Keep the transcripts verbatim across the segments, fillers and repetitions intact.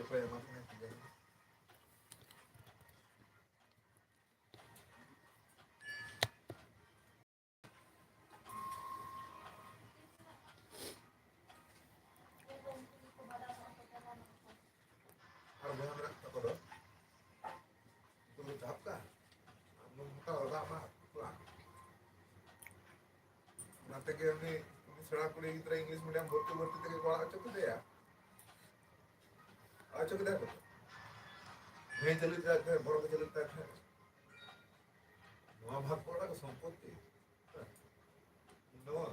ᱚᱠᱚᱭ ᱮᱢᱟ ᱠᱚ ᱠᱟᱱᱟ ᱠᱤ ᱡᱟᱹᱱᱤ᱾ ᱟᱨ ᱵᱚᱭᱦᱟ ᱢᱮᱱᱟᱜ ᱛᱟᱠᱚ ᱫᱚ, ᱩᱱᱠᱩ ᱫᱚ ᱪᱟᱯ ᱠᱟᱜᱼᱟ᱾ ᱟᱨ ᱱᱚᱝᱠᱟ ᱚᱲᱟᱜ ᱢᱟ ᱵᱟᱝ᱾ ᱚᱱᱟ ᱛᱮᱜᱮ ᱩᱱᱤ, ᱩᱱᱤ ᱥᱮᱬᱟ ᱠᱩᱲᱤ ᱜᱤᱫᱽᱨᱟᱹ English medium ᱵᱷᱚᱨᱛᱤ ᱵᱷᱚᱨᱛᱤ ᱛᱮᱜᱮ ᱠᱚ ᱟᱲᱟᱜ ᱦᱚᱪᱚ ᱠᱮᱫᱮᱭᱟ᱾ ᱟᱲᱟᱜ ᱦᱚᱪᱚ ᱠᱮᱫᱮᱭᱟ ᱠᱚ᱾ ᱵᱷᱮᱡᱽ ᱪᱟᱹᱞᱩᱭᱮᱫ ᱛᱟᱦᱮᱸᱫ, ᱵᱚᱨᱚ ᱠᱚ ᱪᱟᱹᱞᱩᱭᱮᱫ ᱛᱟᱦᱮᱸᱫ᱾ ᱱᱚᱣᱟ ᱵᱷᱟᱜᱽ ᱠᱚ ᱚᱲᱟᱜ ᱠᱚ ᱥᱚᱢᱯᱚᱛᱛᱤ᱾ ᱱᱚᱣᱟ᱾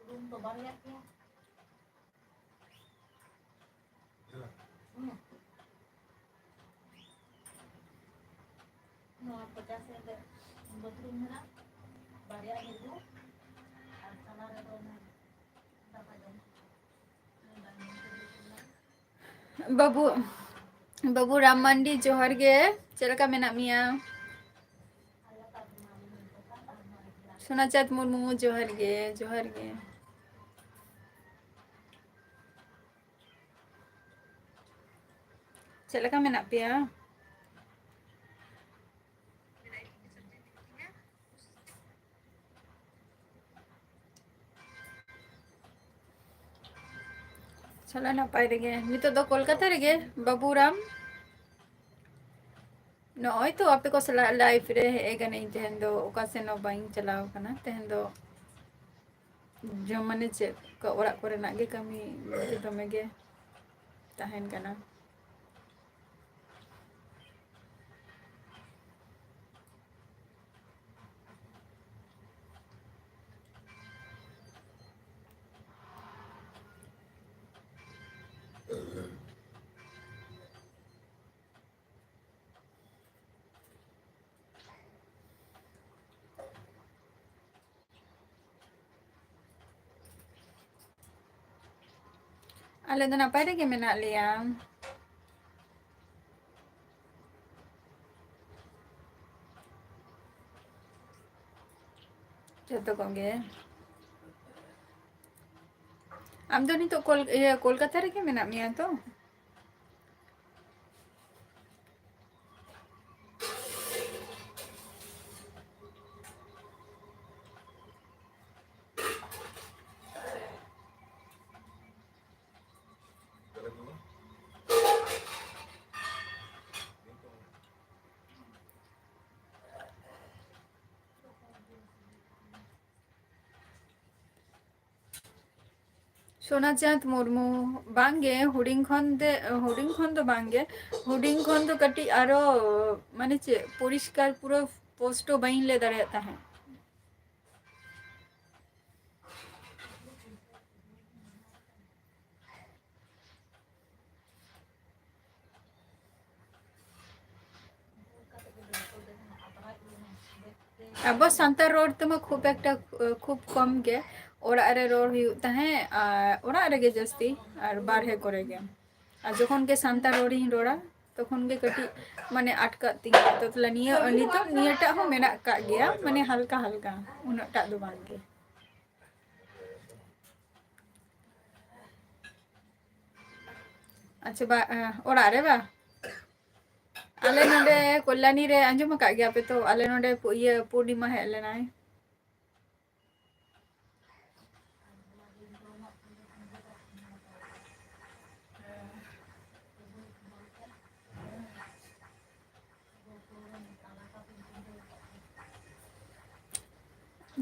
ᱨᱩᱢ ᱫᱚ ᱵᱟᱨᱭᱟ ᱜᱮᱭᱟ᱾ ᱦᱩᱸ᱾ ᱱᱚᱣᱟ ᱯᱚᱪᱟᱥ ᱨᱮ ᱵᱟᱛᱷᱨᱩᱢ ᱢᱮᱱᱟᱜᱼᱟ, ᱵᱟᱨᱭᱟ ᱦᱤᱡᱩᱜ ᱟᱨ ᱛᱟᱞᱟ ᱨᱮᱫᱚ ᱚᱱᱟ ᱫᱟᱠᱟ ᱡᱚᱢ᱾ ᱵᱟᱹᱵᱩ, ᱵᱟᱹᱵᱩ ᱨᱟᱢ ᱢᱟᱱᱰᱤ, ᱡᱚᱦᱟᱨ ᱜᱮ᱾ ᱪᱮᱫ ᱞᱮᱠᱟ ᱢᱮᱱᱟᱜ ᱢᱮᱭᱟ? ᱥᱳᱱᱟᱪᱟᱸᱫᱽ ᱢᱩᱨᱢᱩ, ᱡᱚᱦᱟᱨ ᱜᱮ, ᱡᱚᱦᱟᱨ ᱜᱮ᱾ ᱪᱮᱫ ᱞᱮᱠᱟ ᱢᱮᱱᱟᱜ ᱯᱮᱭᱟ? ᱪᱟᱞᱟᱜ ᱱᱟᱯᱟᱭ ᱨᱮᱜᱮ᱾ ᱱᱤᱛᱚᱜ ᱫᱚ ᱠᱳᱞᱠᱟᱛᱟ ᱨᱮᱜᱮ, ᱵᱟᱹᱵᱩᱨᱟᱢ᱾ ᱱᱚᱜᱼᱚᱭ ᱛᱚ ᱟᱯᱮ ᱠᱚ ᱥᱟᱞᱟᱜ live ᱨᱮ ᱦᱮᱡ ᱟᱠᱟᱱᱟᱹᱧ᱾ ᱛᱮᱦᱮᱧ ᱫᱚ ᱚᱠᱟ ᱥᱮᱱ ᱦᱚᱸ ᱵᱟᱹᱧ ᱪᱟᱞᱟᱣ ᱠᱟᱱᱟ᱾ ᱛᱮᱦᱮᱧ ᱫᱚ ᱡᱚᱢ ᱢᱟᱱᱮ ᱪᱮᱫ, ᱚᱲᱟᱜ ᱠᱚᱨᱮᱱᱟᱜ ᱜᱮ ᱠᱟᱹᱢᱤ ᱫᱚᱢᱮ ᱜᱮ ᱛᱟᱦᱮᱱ ᱠᱟᱱᱟ᱾ ᱟᱞᱮ ᱫᱚ ᱱᱟᱯᱟᱭ ᱨᱮᱜᱮ ᱢᱮᱱᱟᱜ ᱞᱮᱭᱟ᱾ ᱡᱚᱛᱚ ᱠᱚᱜᱮ᱾ ᱟᱢ ᱫᱚ ᱱᱤᱛᱚᱜ ᱠᱳᱞ-, ᱤᱭᱟᱹ, ᱠᱳᱞᱠᱟᱛᱟ ᱨᱮᱜᱮ ᱢᱮᱱᱟᱜ ᱢᱮᱭᱟ ᱛᱚ? ᱥᱳᱱᱟᱪᱟᱸᱫᱽ ᱢᱩᱨᱢᱩ, ᱵᱟᱝᱜᱮ, ᱦᱩᱰᱤᱧ ᱠᱷᱚᱱ ᱫᱮ-, ᱦᱩᱰᱤᱧ ᱠᱷᱚᱱ ᱫᱚ ᱵᱟᱝᱜᱮ, ᱦᱩᱰᱤᱧ ᱠᱷᱚᱱ ᱫᱚ ᱠᱟᱹᱴᱤᱡ ᱟᱨᱚ, ᱢᱟᱱᱮ ᱪᱮᱫ, ᱯᱚᱨᱤᱥᱠᱟᱨ ᱯᱩᱨᱟᱹ ᱯᱳᱥᱴᱚ ᱵᱟᱹᱧ ᱞᱟᱹᱭ ᱫᱟᱲᱮᱭᱟᱜ ᱛᱟᱦᱮᱸᱫ᱾ ᱟᱵᱚ ᱥᱟᱱᱛᱟᱲ ᱨᱚᱲ ᱛᱮᱢᱟ ᱠᱷᱩᱵ ᱮᱠᱴᱟ, ᱠᱷᱩᱵ ᱠᱚᱢ ᱜᱮ ᱚᱲᱟᱜ ᱨᱮ ᱨᱚᱲ ᱦᱩᱭᱩᱜ ᱛᱟᱦᱮᱸᱫ, ᱟᱨ ᱚᱲᱟᱜ ᱨᱮᱜᱮ ᱡᱟᱹᱥᱛᱤ, ᱟᱨ ᱵᱟᱨᱦᱮ ᱠᱚᱨᱮ ᱜᱮ᱾ ᱟᱨ ᱡᱚᱠᱷᱚᱱ ᱜᱮ ᱥᱟᱱᱛᱟᱲ ᱨᱚᱲᱤᱧ ᱨᱚᱲᱟ, ᱛᱚᱠᱷᱚᱱ ᱜᱮ ᱠᱟᱹᱴᱤᱡ, ᱢᱟᱱᱮ, ᱟᱴᱠᱟᱜ ᱛᱤᱧᱟᱹ᱾ ᱛᱚ ᱛᱟᱦᱞᱮ ᱱᱤᱭᱟᱹ, ᱱᱤᱛᱚᱜ ᱱᱤᱭᱟᱹᱴᱟᱜ ᱦᱚᱸ ᱢᱮᱱᱟᱜ ᱠᱟᱜ ᱜᱮᱭᱟ, ᱢᱟᱱᱮ, ᱦᱟᱞᱠᱟ ᱦᱟᱞᱠᱟ, ᱩᱱᱟᱹᱜ ᱴᱟᱜ ᱫᱚ ᱵᱟᱝ ᱜᱮ᱾ ᱟᱪᱪᱷᱟ, ᱵᱟ, ᱮ, ᱚᱲᱟᱜ ᱨᱮ ᱵᱟ? ᱟᱞᱮ ᱱᱚᱰᱮ ᱠᱚᱞᱭᱟᱱᱤ ᱨᱮ, ᱟᱸᱡᱚᱢ ᱟᱠᱟᱫ ᱜᱮᱭᱟ ᱯᱮ ᱛᱚ, ᱟᱞᱮ ᱱᱚᱰᱮ ᱯᱩ-, ᱤᱭᱟᱹ, ᱯᱩᱨᱱᱤᱢᱟ ᱦᱮᱡ ᱞᱮᱱᱟᱭ᱾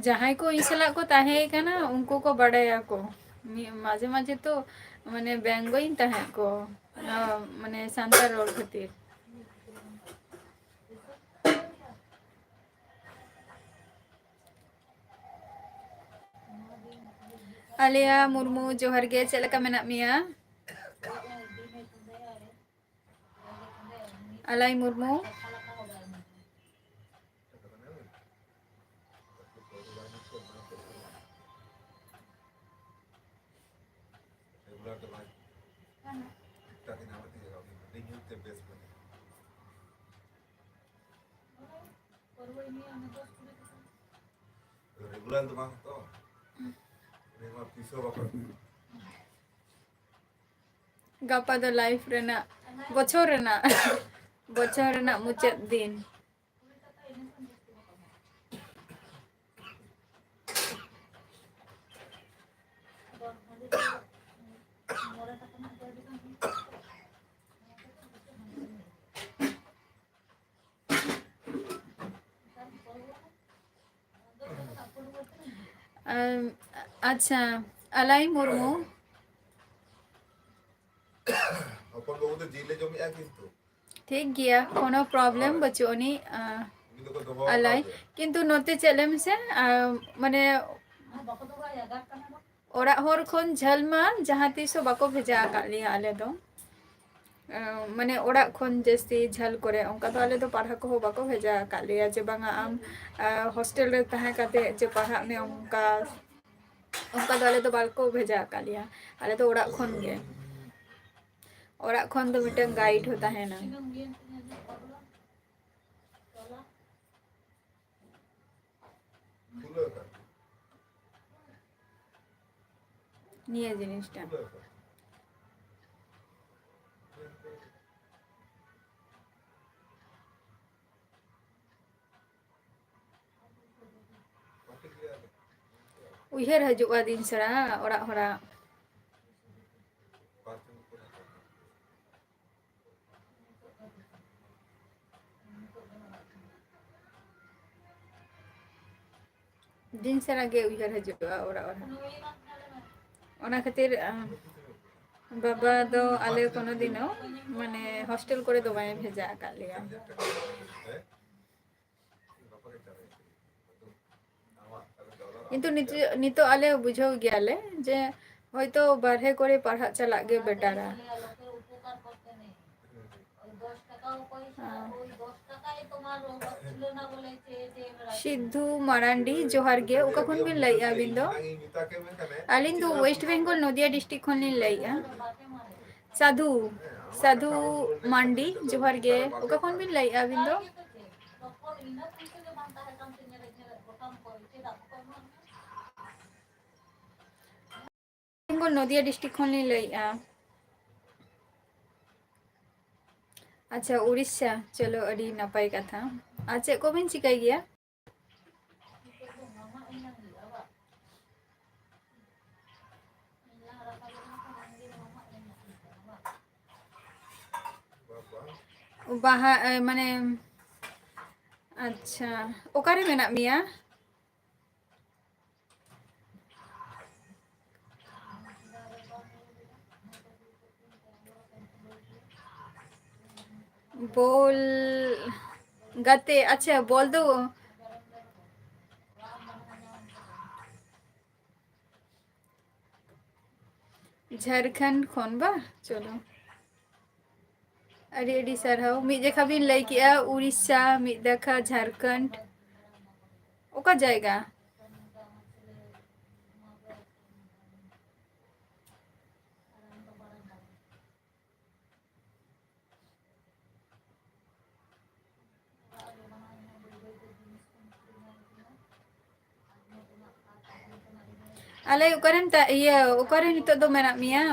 ᱡᱟᱦᱟᱸᱭ ᱠᱚ ᱤᱧ ᱥᱟᱞᱟᱜ ᱠᱚ ᱛᱟᱦᱮᱸ ᱠᱟᱱᱟ, ᱩᱱᱠᱩ ᱠᱚ ᱵᱟᱰᱟᱭᱟᱠᱚ᱾ ᱢᱤ-, ᱢᱟᱡᱷᱮ ᱢᱟᱡᱷᱮ ᱛᱚ, ᱢᱟᱱᱮ, ᱵᱮᱝᱜᱚᱭᱤᱧ ᱛᱟᱦᱮᱸᱫ ᱠᱚ, ᱱᱚᱣᱟ, ᱢᱟᱱᱮ, ᱥᱟᱱᱛᱟᱲ ᱨᱚᱲ ᱠᱷᱟᱹᱛᱤᱨ᱾ ᱟᱞᱮᱭᱟ ᱢᱩᱨᱢᱩ, ᱡᱚᱦᱟᱨ ᱜᱮ, ᱪᱮᱫ ᱞᱮᱠᱟ ᱢᱮᱱᱟᱜ ᱢᱮᱭᱟ? ᱟᱞᱟᱭ ᱢᱩᱨᱢᱩ᱾ ᱨᱮᱜᱩᱞᱟᱨ ᱫᱚ ᱵᱟᱝ ᱛᱚ᱾ ᱱᱤᱭᱟᱹ ᱢᱟ ᱛᱤᱥ ᱦᱚᱸ ᱵᱟᱠᱚ ᱜᱟᱯᱟ ᱫᱚ ᱞᱟᱭᱤᱯᱷ ᱨᱮᱱᱟᱜ, ᱵᱚᱪᱷᱚᱨ ᱨᱮᱱᱟᱜ, ᱵᱚᱪᱷᱚᱨ ᱨᱮᱱᱟᱜ ᱢᱩᱪᱟᱹᱫ ᱫᱤᱱ᱾ ᱟᱢ, ᱟᱪᱪᱷᱟ, ᱟᱞᱟᱭ ᱢᱩᱨᱢᱩ᱾ ᱦᱚᱯᱚᱱ ᱵᱟᱹᱵᱩ ᱫᱚ ᱡᱤᱞ ᱮ ᱡᱚᱢᱮᱜᱼᱟ ᱠᱤᱱᱛᱩ᱾ ᱴᱷᱤᱠ ᱜᱮᱭᱟ, ᱠᱳᱱᱳ ᱯᱨᱚᱵᱞᱮᱢ ᱦᱳᱭ᱾ ᱵᱟᱹᱪᱩᱜ ᱟᱹᱱᱤᱡ, ᱟ, ᱩᱱᱤ ᱫᱚᱠᱚ ᱫᱚᱦᱚ ᱟᱞᱟᱭ᱾ ᱟᱠᱟᱫᱮᱭᱟ᱾ ᱠᱤᱱᱛᱩ ᱱᱚᱛᱮ ᱪᱮᱫ ᱞᱟᱹᱭ ᱢᱮᱥᱮ, ᱟ, ᱢᱟᱱᱮ, ᱚᱲᱟᱜ ᱦᱚᱲ ᱠᱷᱚᱱ ᱡᱷᱟᱹᱞ ᱢᱟ ᱡᱟᱦᱟᱸ ᱛᱤᱥ ᱦᱚᱸ ᱵᱟᱠᱚ ᱵᱷᱮᱡᱟ ᱟᱠᱟᱫ ᱞᱮᱭᱟ ᱟᱞᱮ ᱫᱚ᱾ ᱮᱸ, ᱢᱟᱱᱮ, ᱚᱲᱟᱜ ᱠᱷᱚᱱ ᱡᱟᱹᱥᱛᱤ ᱡᱷᱟᱹᱞ ᱠᱚᱨᱮ ᱚᱱᱠᱟ ᱫᱚ ᱟᱞᱮ ᱫᱚ ᱯᱟᱲᱦᱟᱣ ᱠᱚᱦᱚᱸ ᱵᱟᱠᱚ ᱵᱷᱮᱡᱟ ᱟᱠᱟᱫ ᱞᱮᱭᱟ ᱡᱮ ᱵᱟᱝᱟ ᱟᱢ, ᱟ, ᱦᱳᱥᱴᱮᱞ ᱨᱮ ᱛᱟᱦᱮᱸ ᱠᱟᱛᱮ ᱡᱮ ᱯᱟᱲᱦᱟᱜ ᱢᱮ, ᱚᱱᱠᱟ, ᱚᱱᱠᱟ ᱫᱚ ᱟᱞᱮ ᱫᱚ ᱵᱟᱠᱚ ᱵᱷᱮᱡᱟ ᱟᱠᱟᱫ ᱞᱮᱭᱟ᱾ ᱟᱞᱮ ᱫᱚ ᱚᱲᱟᱜ ᱠᱷᱚᱱ ᱜᱮ, ᱚᱲᱟᱜ ᱠᱷᱚᱱ ᱫᱚ ᱢᱤᱫᱴᱟᱝ ᱜᱟᱭᱤᱰ ᱦᱚᱸ ᱛᱟᱦᱮᱱᱟ᱾ ᱱᱤᱭᱟᱹ ᱡᱤᱱᱤᱥᱴᱟ᱾ ᱩᱭᱦᱟᱹᱨ ᱦᱤᱡᱩᱜᱼᱟ ᱫᱤᱱ ᱥᱟᱨᱟ ᱚᱲᱟᱜ ᱦᱚᱲᱟᱜ᱾ ᱫᱤᱱ ᱥᱟᱨᱟ ᱜᱮ ᱩᱭᱦᱟᱹᱨ ᱦᱤᱡᱩᱜᱼᱟ ᱚᱲᱟᱜ, ᱚᱲᱟᱜ᱾ ᱚᱱᱟ ᱠᱷᱟᱹᱛᱤᱨ, ᱟ, ᱵᱟᱵᱟ ᱫᱚ ᱟᱞᱮ ᱠᱳᱱᱳ ᱫᱤᱱ ᱦᱚᱸ, ᱢᱟᱱᱮ, ᱦᱳᱥᱴᱮᱞ ᱠᱚᱨᱮ ᱫᱚ ᱵᱟᱭ ᱵᱷᱮᱡᱟ ᱟᱠᱟᱫ ᱞᱮᱭᱟ᱾ ᱠᱤᱱᱛᱩ ᱱᱤᱛᱚᱜ, ᱱᱤᱛᱚᱜ ᱟᱞᱮ ᱵᱩᱡᱷᱟᱹᱣ ᱜᱮᱭᱟᱞᱮ ᱡᱮ ᱦᱚᱭᱛᱚ ᱵᱟᱨᱦᱮ ᱠᱚᱨᱮ ᱯᱟᱲᱦᱟᱜ ᱪᱟᱞᱟᱜ ᱜᱮ ᱵᱮᱴᱟᱨᱟ᱾ ᱥᱤᱫᱷᱩ ᱢᱟᱨᱟᱱᱰᱤ, ᱡᱚᱦᱟᱨ ᱜᱮ᱾ ᱚᱠᱟ ᱠᱷᱚᱱ ᱵᱤᱱ ᱞᱟᱹᱭᱮᱫᱼᱟ ᱟᱹᱵᱤᱱ ᱫᱚ? ᱟᱹᱞᱤᱧ ᱫᱚ ᱳᱭᱮᱥᱴ ᱵᱮᱝᱜᱚᱞ, ᱱᱚᱫᱤᱭᱟ ᱰᱤᱥᱴᱨᱤᱠᱴ ᱠᱷᱚᱱ ᱞᱤᱧ ᱞᱟᱹᱭᱮᱫᱼᱟ᱾ ᱥᱟᱫᱷᱩ, ᱥᱟᱫᱷᱩ ᱢᱟᱱᱰᱤ, ᱡᱚᱦᱟᱨ ᱜᱮ᱾ ᱚᱠᱟ ᱠᱷᱚᱱ ᱵᱤᱱ ᱞᱟᱹᱭᱮᱫᱼᱟ ᱟᱹᱵᱤᱱ ᱫᱚ? ᱵᱮᱝᱜᱚᱞ, ᱱᱚᱫᱤᱭᱟ ᱰᱤᱥᱴᱨᱤᱠᱴ ᱠᱷᱚᱱ ᱞᱤᱧ ᱞᱟᱹᱭᱮᱫᱼᱟ᱾ ᱟᱪᱪᱷᱟ, ᱩᱲᱤᱥᱥᱟ᱾ ᱪᱚᱞᱚ, ᱟᱹᱰᱤ ᱱᱟᱯᱟᱭ ᱠᱟᱛᱷᱟ᱾ ᱟᱨ ᱪᱮᱫ ᱠᱚᱵᱤᱱ ᱪᱤᱠᱟᱹᱭ ᱜᱮᱭᱟ? ᱵᱟᱦᱟ, ᱮ, ᱢᱟᱱᱮ, ᱟᱪᱪᱷᱟ, ᱚᱠᱟᱨᱮ ᱢᱮᱱᱟᱜ ᱢᱮᱭᱟ? ᱵᱚᱞ ᱜᱟᱛᱮ, ᱟᱪᱪᱷᱟ, ᱵᱚᱞ ᱫᱚ ᱡᱷᱟᱲᱠᱷᱚᱸᱰ ᱠᱷᱚᱱ ᱵᱟ? ᱪᱚᱞᱚ, ᱟᱹᱰᱤ ᱟᱹᱰᱤ ᱥᱟᱨᱦᱟᱣ᱾ ᱢᱤᱫ ᱡᱮᱠᱷᱟ ᱵᱤᱱ ᱞᱟᱹᱭ ᱠᱮᱜᱼᱟ ᱩᱲᱤᱥᱥᱟ, ᱢᱤᱫ ᱫᱮᱠᱷᱟ ᱡᱷᱟᱲᱠᱷᱚᱸᱰ᱾ ᱚᱠᱟ ᱡᱟᱭᱜᱟ? ᱟᱞᱮ ᱚᱠᱟᱨᱮᱢ ᱛᱟ-, ᱤᱭᱟᱹ, ᱚᱠᱟᱨᱮ ᱱᱤᱛᱚᱜ ᱫᱚ ᱢᱮᱱᱟᱜ ᱢᱮᱭᱟ?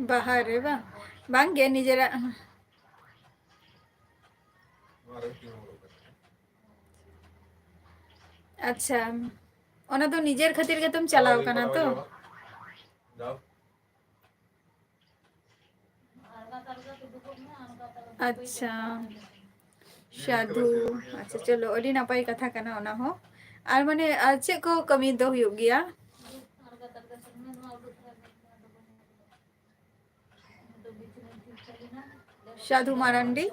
ᱵᱟᱦᱟ ᱨᱮ ᱵᱟᱝ? ᱵᱟᱝ ᱜᱮ, ᱱᱤᱡᱮᱨᱟᱜ᱾ ᱟᱪᱪᱷᱟ, ᱚᱱᱟ ᱫᱚ ᱱᱤᱡᱮᱨ ᱠᱷᱟᱹᱛᱤᱨ ᱜᱮᱛᱚᱢ ᱪᱟᱞᱟᱣ ᱠᱟᱱᱟ ᱛᱚ? ᱟᱪᱪᱷᱟ, ᱥᱟᱫᱷᱩ᱾ ᱟᱪᱪᱷᱟ, ᱪᱚᱞᱚ, ᱟᱹᱰᱤ ᱱᱟᱯᱟᱭ ᱠᱟᱛᱷᱟ ᱠᱟᱱᱟ ᱚᱱᱟ ᱦᱚᱸ᱾ ᱟᱨ ᱢᱟᱱᱮ, ᱟᱨ ᱪᱮᱫ ᱠᱚ ᱠᱟᱹᱢᱤ ᱫᱚ ᱦᱩᱭᱩᱜ ᱜᱮᱭᱟ? ᱥᱟᱫᱷᱩ ᱢᱟᱨᱟᱱᱰᱤ᱾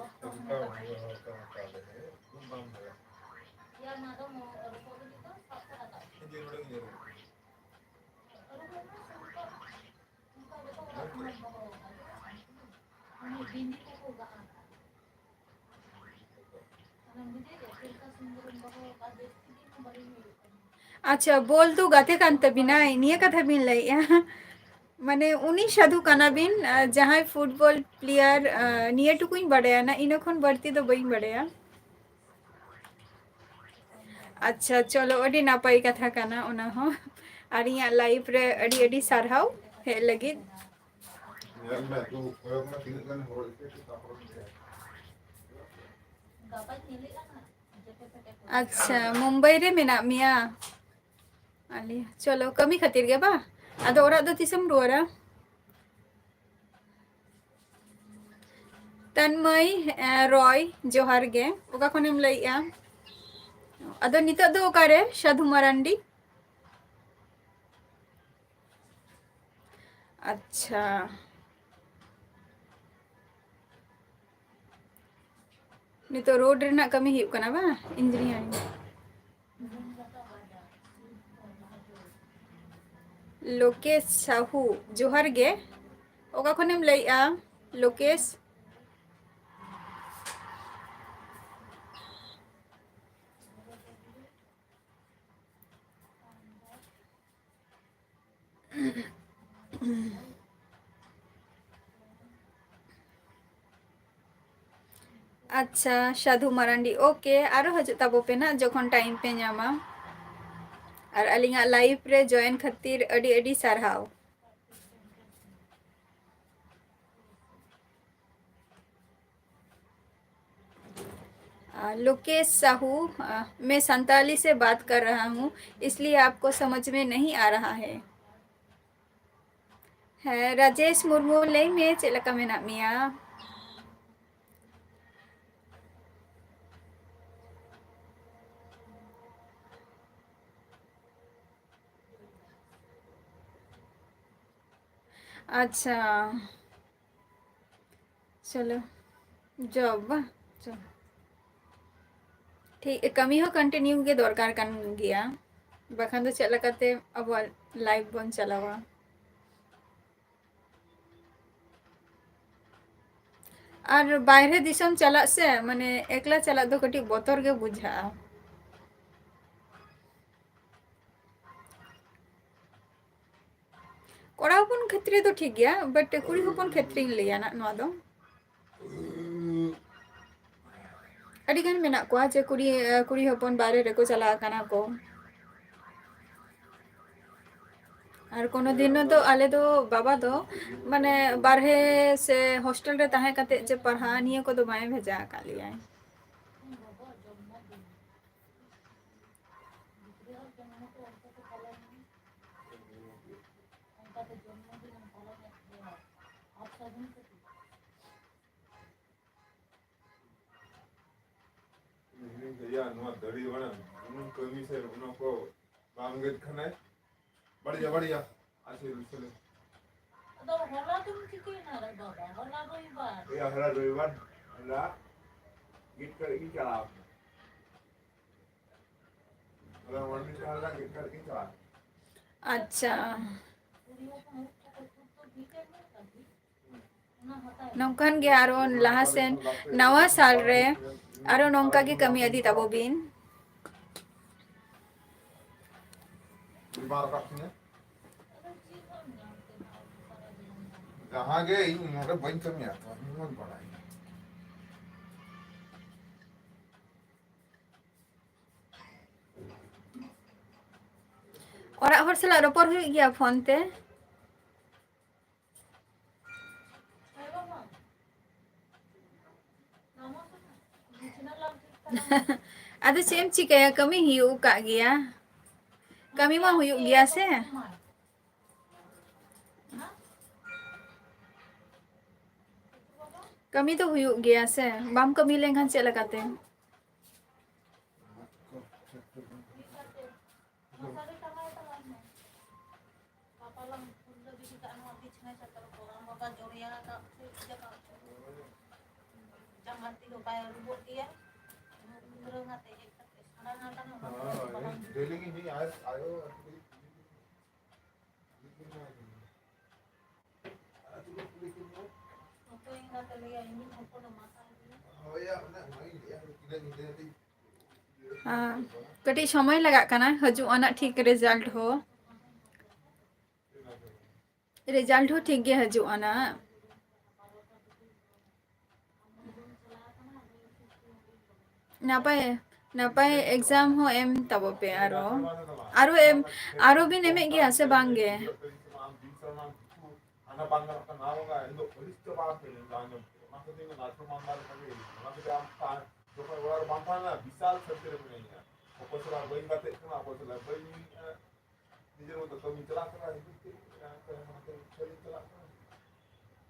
ᱟᱪᱪᱷᱟ, ᱵᱚᱞ ᱫᱚ ᱜᱟᱛᱮ ᱠᱟᱱ ᱛᱟᱵᱤᱱᱟᱭ, ᱱᱤᱭᱟᱹ ᱠᱟᱛᱷᱟ ᱵᱤᱱ ᱞᱟᱹᱭᱮᱜᱼᱟ? ᱢᱟᱱᱮ, ᱩᱱᱤ ᱥᱟᱹᱫᱷᱩ ᱠᱟᱱᱟ ᱵᱤᱱ, ᱟᱨ ᱡᱟᱦᱟᱸᱭ football player, ᱟᱨ ᱱᱤᱭᱟᱹ ᱴᱩᱠᱩᱧ ᱵᱟᱰᱟᱭᱟ ᱱᱟ, ᱤᱱᱟᱹ ᱠᱷᱚᱱ ᱵᱟᱹᱲᱛᱤ ᱫᱚ ᱵᱟᱹᱧ ᱵᱟᱰᱟᱭᱟ᱾ ᱟᱪᱪᱷᱟ, ᱪᱚᱞᱚ, ᱟᱹᱰᱤ ᱱᱟᱯᱟᱭ ᱠᱟᱛᱷᱟ ᱠᱟᱱᱟ ᱚᱱᱟ ᱦᱚᱸ᱾ ᱟᱨ ᱤᱧᱟᱹᱜ live ᱨᱮ ᱟᱹᱰᱤ ᱟᱹᱰᱤ ᱥᱟᱨᱦᱟᱣ ᱦᱮᱡ ᱞᱟᱹᱜᱤᱫ᱾ ᱧᱮᱞ ᱢᱮ, ᱛᱚ ᱠᱚᱭᱚᱜ ᱢᱮ, ᱛᱤᱱᱟᱹᱜ ᱜᱟᱱ ᱦᱚᱲ ᱤᱧ ᱴᱷᱮᱱ ᱛᱟᱨᱯᱚᱨᱮ ᱧᱮᱞ᱾ ᱟᱪᱪᱷᱟ, ᱢᱩᱢᱵᱟᱭ ᱨᱮ ᱢᱮᱱᱟᱜ ᱢᱮᱭᱟ? ᱟᱞᱮ, ᱪᱚᱞᱚ, ᱠᱟᱹᱢᱤ ᱠᱷᱟᱹᱛᱤᱨ ᱜᱮ ᱵᱟ? ᱟᱫᱚ ᱚᱲᱟᱜ ᱫᱚ ᱛᱤᱥᱮᱢ ᱨᱩᱣᱟᱹᱲᱟ? ᱛᱟᱱᱢᱟᱹᱭ, ᱮ, ᱨᱚᱭ, ᱡᱚᱦᱟᱨ ᱜᱮ᱾ ᱚᱠᱟ ᱠᱷᱚᱱᱮᱢ ᱞᱟᱹᱭᱮᱜᱼᱟ? ᱟᱫᱚ ᱱᱤᱛᱚᱜ ᱫᱚ ᱚᱠᱟᱨᱮ, ᱥᱟᱫᱷᱩ ᱢᱟᱨᱟᱱᱰᱤ? ᱟᱪᱪᱷᱟ, ᱱᱤᱛᱚᱜ road ᱨᱮᱱᱟᱜ ᱠᱟᱹᱢᱤ ᱦᱩᱭᱩᱜ ᱠᱟᱱᱟ ᱵᱟᱝ? Engineering. ᱞᱳᱠᱮᱥ ᱥᱟᱦᱩ, ᱡᱚᱦᱟᱨ ᱜᱮ᱾ ᱚᱠᱟ ᱠᱷᱚᱱᱮᱢ ᱞᱟᱹᱭᱮᱜᱼᱟ, ᱞᱳᱠᱮᱥ? ᱟᱪᱪᱷᱟ, ᱥᱟᱫᱷᱩ ᱢᱟᱨᱟᱱᱰᱤ, OK, ᱟᱨᱚ ᱦᱤᱡᱩᱜ ᱛᱟᱵᱚ ᱯᱮ ᱱᱟᱜ ᱡᱚᱠᱷᱚᱱ time ᱯᱮ ᱧᱟᱢᱟ᱾ ᱟᱨ ᱟᱹᱞᱤᱧᱟᱜ live ᱨᱮ join ᱠᱷᱟᱹᱛᱤᱨ ᱟᱹᱰᱤ ᱟᱹᱰᱤ ᱥᱟᱨᱦᱟᱣ᱾ आ, लोकेश साहू, आ, मैं संताली से बात कर रहा हूँ, इसलिए आपको समझ में नहीं आ रहा है। ᱦᱮᱸ, ᱨᱟᱡᱮᱥ ᱢᱩᱨᱢᱩ, ᱞᱟᱹᱭ ᱢᱮ, ᱪᱮᱫ ᱞᱮᱠᱟ ᱢᱮᱱᱟᱜ ᱢᱮᱭᱟ? ᱟᱪᱪᱷᱟ, ᱪᱚᱞᱚ, job ᱵᱟ, ᱪᱚᱞᱚ᱾ ᱴᱷᱤᱠ, ᱠᱟᱹᱢᱤ ᱦᱚᱸ continue ᱜᱮ ᱫᱚᱨᱠᱟᱨ ᱠᱟᱱ ᱜᱮᱭᱟ, ᱵᱟᱠᱷᱟᱱ ᱫᱚ ᱪᱮᱫ ᱞᱮᱠᱟᱛᱮ ᱟᱵᱚᱣᱟᱜ life ᱵᱚᱱ ᱪᱟᱞᱟᱣᱟ? ᱟᱨ ᱵᱟᱭᱨᱮ ᱫᱤᱥᱚᱢ ᱪᱟᱞᱟᱜ ᱥᱮ, ᱢᱟᱱᱮ, ᱮᱠᱞᱟ ᱪᱟᱞᱟᱜ ᱫᱚ ᱠᱟᱹᱴᱤᱡ ᱵᱚᱛᱚᱨ ᱜᱮ ᱵᱩᱡᱷᱟᱹᱜᱼᱟ᱾ ᱠᱚᱲᱟ ᱦᱚᱯᱚᱱ ᱠᱷᱮᱛᱨᱮ ᱫᱚ ᱴᱷᱤᱠ ᱜᱮᱭᱟ, but ᱠᱩᱲᱤ ᱦᱚᱯᱚᱱ ᱠᱷᱮᱛᱨᱮᱧ ᱞᱟᱹᱭᱟ ᱱᱟᱜ ᱱᱚᱣᱟ ᱫᱚ᱾ ᱟᱹᱰᱤ ᱜᱟᱱ ᱢᱮᱱᱟᱜ ᱠᱚᱣᱟ ᱡᱮ ᱠᱩᱲᱤ, ᱠᱩᱲᱤ ᱦᱚᱯᱚᱱ ᱵᱟᱭᱨᱮ ᱨᱮᱠᱚ ᱪᱟᱞᱟᱣ ᱟᱠᱟᱱᱟ ᱠᱚ᱾ ᱟᱨ ᱠᱳᱱᱳ ᱫᱤᱱ ᱫᱚ ᱟᱞᱮ ᱫᱚ, ᱵᱟᱵᱟ ᱫᱚ, ᱢᱟᱱᱮ, ᱵᱟᱨᱦᱮ ᱥᱮ ᱦᱳᱥᱴᱮᱞ ᱨᱮ ᱛᱟᱦᱮᱸ ᱠᱟᱛᱮ ᱡᱮ ᱯᱟᱲᱦᱟᱜ, ᱱᱤᱭᱟᱹ ᱠᱚᱫᱚ ᱵᱟᱭ ᱵᱷᱮᱡᱟ ᱟᱠᱟᱫ ᱞᱮᱭᱟᱭ᱾ ᱤᱧ ᱞᱟᱹᱭᱟ, ᱱᱚᱣᱟ ᱫᱟᱲᱤ ᱵᱟᱲᱟ, ᱡᱮᱢᱚᱱ ᱠᱟᱹᱢᱤ ᱥᱮ ᱚᱱᱟ ᱠᱚ ᱵᱟᱝ ᱜᱮᱫ ᱠᱷᱟᱱᱮ, ᱵᱟᱲᱤᱭᱟ, ᱵᱟᱲᱤᱭᱟ, ᱟᱪᱪᱷᱟ, ᱪᱚᱞᱚ᱾ ᱟᱫᱚ ᱦᱚᱞᱟ ᱫᱚᱢ ᱪᱤᱠᱟᱹᱭᱮᱱᱟ ᱨᱮ ᱵᱟᱵᱟ? ᱦᱚᱞᱟ ᱨᱚᱵᱤᱵᱟᱨ᱾ ᱮᱭᱟ, ᱦᱚᱞᱟ ᱨᱚᱵᱤᱵᱟᱨ, ᱦᱚᱞᱟ ᱜᱮᱫ ᱠᱟᱛᱮ ᱜᱤᱧ ᱪᱟᱞᱟᱣ ᱠᱟᱱᱟ᱾ ᱦᱚᱞᱟ ᱢᱚᱨᱱᱤᱝ ᱛᱟᱦᱮᱸ ᱞᱮᱱᱟ, ᱜᱮᱫ ᱠᱟᱛᱮ ᱜᱤᱧ ᱪᱟᱞᱟᱣ ᱠᱟᱱᱟ᱾ ᱟᱪᱪᱷᱟ᱾ ᱱᱚᱝᱠᱟᱱ ᱜᱮ ᱟᱨᱚ ᱞᱟᱦᱟ ᱥᱮᱱ ᱱᱟᱣᱟ ᱥᱟᱞ ᱨᱮ ᱟᱨᱚ ᱱᱚᱝᱠᱟ ᱜᱮ ᱠᱟᱹᱢᱤ ᱤᱫᱤ ᱛᱟᱵᱚ ᱵᱤᱱ᱾ ᱡᱟᱦᱟᱸ ᱜᱮ ᱤᱧ ᱱᱚᱰᱮ ᱵᱟᱹᱧ ᱠᱟᱹᱢᱤᱭᱟ ᱛᱚ, ᱤᱧ ᱢᱟᱧ ᱵᱟᱲᱟᱭ᱾ ᱚᱲᱟᱜ ᱦᱚᱲ ᱥᱟᱞᱟᱜ ᱨᱚᱯᱚᱲ ᱦᱩᱭᱩᱜ ᱜᱮᱭᱟ ᱯᱷᱳᱱ ᱛᱮ᱾ ᱟᱫᱚ ᱪᱮᱫ ᱮᱢ ᱪᱤᱠᱟᱹᱭᱟ, ᱠᱟᱹᱢᱤ ᱦᱩᱭᱩᱜ ᱟᱠᱟᱫ ᱜᱮᱭᱟ, ᱠᱟᱹᱢᱤ ᱢᱟ ᱦᱩᱭᱩᱜ ᱜᱮᱭᱟ ᱥᱮ᱾ ᱠᱟᱹᱢᱤ ᱫᱚ ᱦᱩᱭᱩᱜ ᱜᱮᱭᱟ ᱥᱮ, ᱵᱟᱢ ᱠᱟᱹᱢᱤ ᱞᱮᱱᱠᱷᱟᱱ ᱪᱮᱫ ᱞᱮᱠᱟᱛᱮ? ᱢᱚᱥᱟᱨᱤ ᱴᱟᱸᱜᱟᱣ ᱛᱟᱞᱟᱝ ᱢᱮ᱾ ᱵᱟᱵᱟ ᱞᱟᱝ ᱯᱷᱩᱞ ᱞᱮ ᱜᱤᱰᱤ ᱠᱟᱜᱼᱟ ᱱᱚᱣᱟ ᱵᱤᱪᱷᱱᱟᱹ ᱪᱟᱫᱚᱨ ᱠᱚ᱾ ᱟᱢ ᱵᱟᱵᱟ ᱡᱚᱲᱭᱟ ᱟᱠᱟᱫ ᱪᱚᱭ ᱡᱟᱠᱟᱵ ᱪᱚᱭ᱾ ᱡᱟᱸᱜᱟ ᱛᱤ ᱫᱚ ᱵᱟᱭ ᱟᱹᱨᱩᱵᱚᱜ ᱜᱮᱭᱟ᱾ ᱩᱱᱟᱹᱜ ᱩᱫᱽᱨᱟᱹ ᱠᱟᱛᱮ ᱦᱮᱡ ᱠᱟᱛᱮ ᱥᱟᱲᱟ ᱱᱟᱰᱟ ᱱᱚᱜᱼᱚ ᱱᱚᱣᱟ ᱠᱚ ᱦᱳᱭ, ᱵᱟᱵᱟᱧ ᱰᱮᱞᱤ ᱜᱮ ᱤᱧ ᱟᱭᱳ, ᱟᱭᱳ ᱚᱠᱚᱭ ᱮᱸᱜᱟᱛᱮ ᱟᱨ ᱠᱟᱹᱴᱤᱡ ᱥᱚᱢᱚᱭ ᱞᱟᱜᱟᱜ ᱠᱟᱱᱟ ᱦᱤᱡᱩᱜ ᱟᱱᱟᱜ ᱴᱷᱤᱠ result ᱦᱚᱸ᱾ Result ᱦᱚᱸ ᱴᱷᱤᱠ ᱜᱮ ᱦᱤᱡᱩᱜ ᱟᱱᱟ᱾ ᱱᱟᱯᱟᱭ, ᱱᱟᱯᱟᱭ exam ᱦᱚᱸ ᱮᱢ ᱛᱟᱵᱚ ᱯᱮ ᱟᱨᱚ᱾ ᱟᱨᱚ ᱮᱢ, ᱟᱨᱚ ᱵᱤᱱ ᱮᱢᱮᱫ ᱜᱮᱭᱟ ᱥᱮ ᱵᱟᱝ ᱜᱮ? ᱦᱟᱱᱟ ᱵᱟᱝ ᱜᱟᱱᱚᱜ ᱠᱟᱱᱟ, ᱱᱚᱣᱟ ᱵᱟᱝ ᱜᱟᱱᱚᱜ, ᱤᱧ ᱫᱚ ᱟᱹᱲᱤᱥ ᱪᱟᱵᱟ ᱟᱠᱟᱱᱟᱹᱧ, ᱚᱱᱟ ᱟᱸᱡᱚᱢ ᱛᱮ᱾ ᱚᱱᱟ ᱠᱷᱟᱹᱛᱤᱨ ᱤᱧ ᱫᱚ ᱱᱟᱪᱚ ᱢᱟᱸᱫᱟ ᱞᱮᱠᱟ ᱜᱮ ᱟᱹᱭᱠᱟᱹᱜ ᱠᱟᱱᱟ᱾ ᱚᱱᱟ ᱠᱷᱟᱹᱛᱤᱨ ᱟᱢ ᱛᱟ-, ᱡᱚᱠᱷᱚᱱ ᱚᱲᱟᱜ ᱨᱮ ᱵᱟᱢ ᱛᱟᱦᱮᱱᱟ, ᱵᱤᱥᱟᱞ ᱥᱟᱹᱱᱛᱤ ᱨᱮ ᱢᱤᱱᱟᱹᱧᱟ᱾ ᱚᱠᱚᱭ ᱥᱟᱞᱟᱜ ᱵᱟᱹᱧ ᱜᱟᱛᱮᱜ ᱠᱟᱱᱟ, ᱚᱠᱚᱭ ᱥᱟᱞᱟᱜ ᱵᱟᱹᱧ ᱧᱩᱭᱮᱫᱼᱟ᱾ ᱱᱤᱡᱮᱨ ᱢᱚᱛᱚ ᱠᱟᱹᱢᱤ ᱪᱟᱞᱟᱜ ᱠᱟᱱᱟ, ᱦᱤᱡᱩᱜ ᱛᱮ, ᱦᱟᱱᱛᱮ, ᱦᱟᱱᱛᱮ ᱠᱷᱮᱞ ᱤᱧ ᱪᱟᱞᱟᱜ ᱠᱟᱱᱟ᱾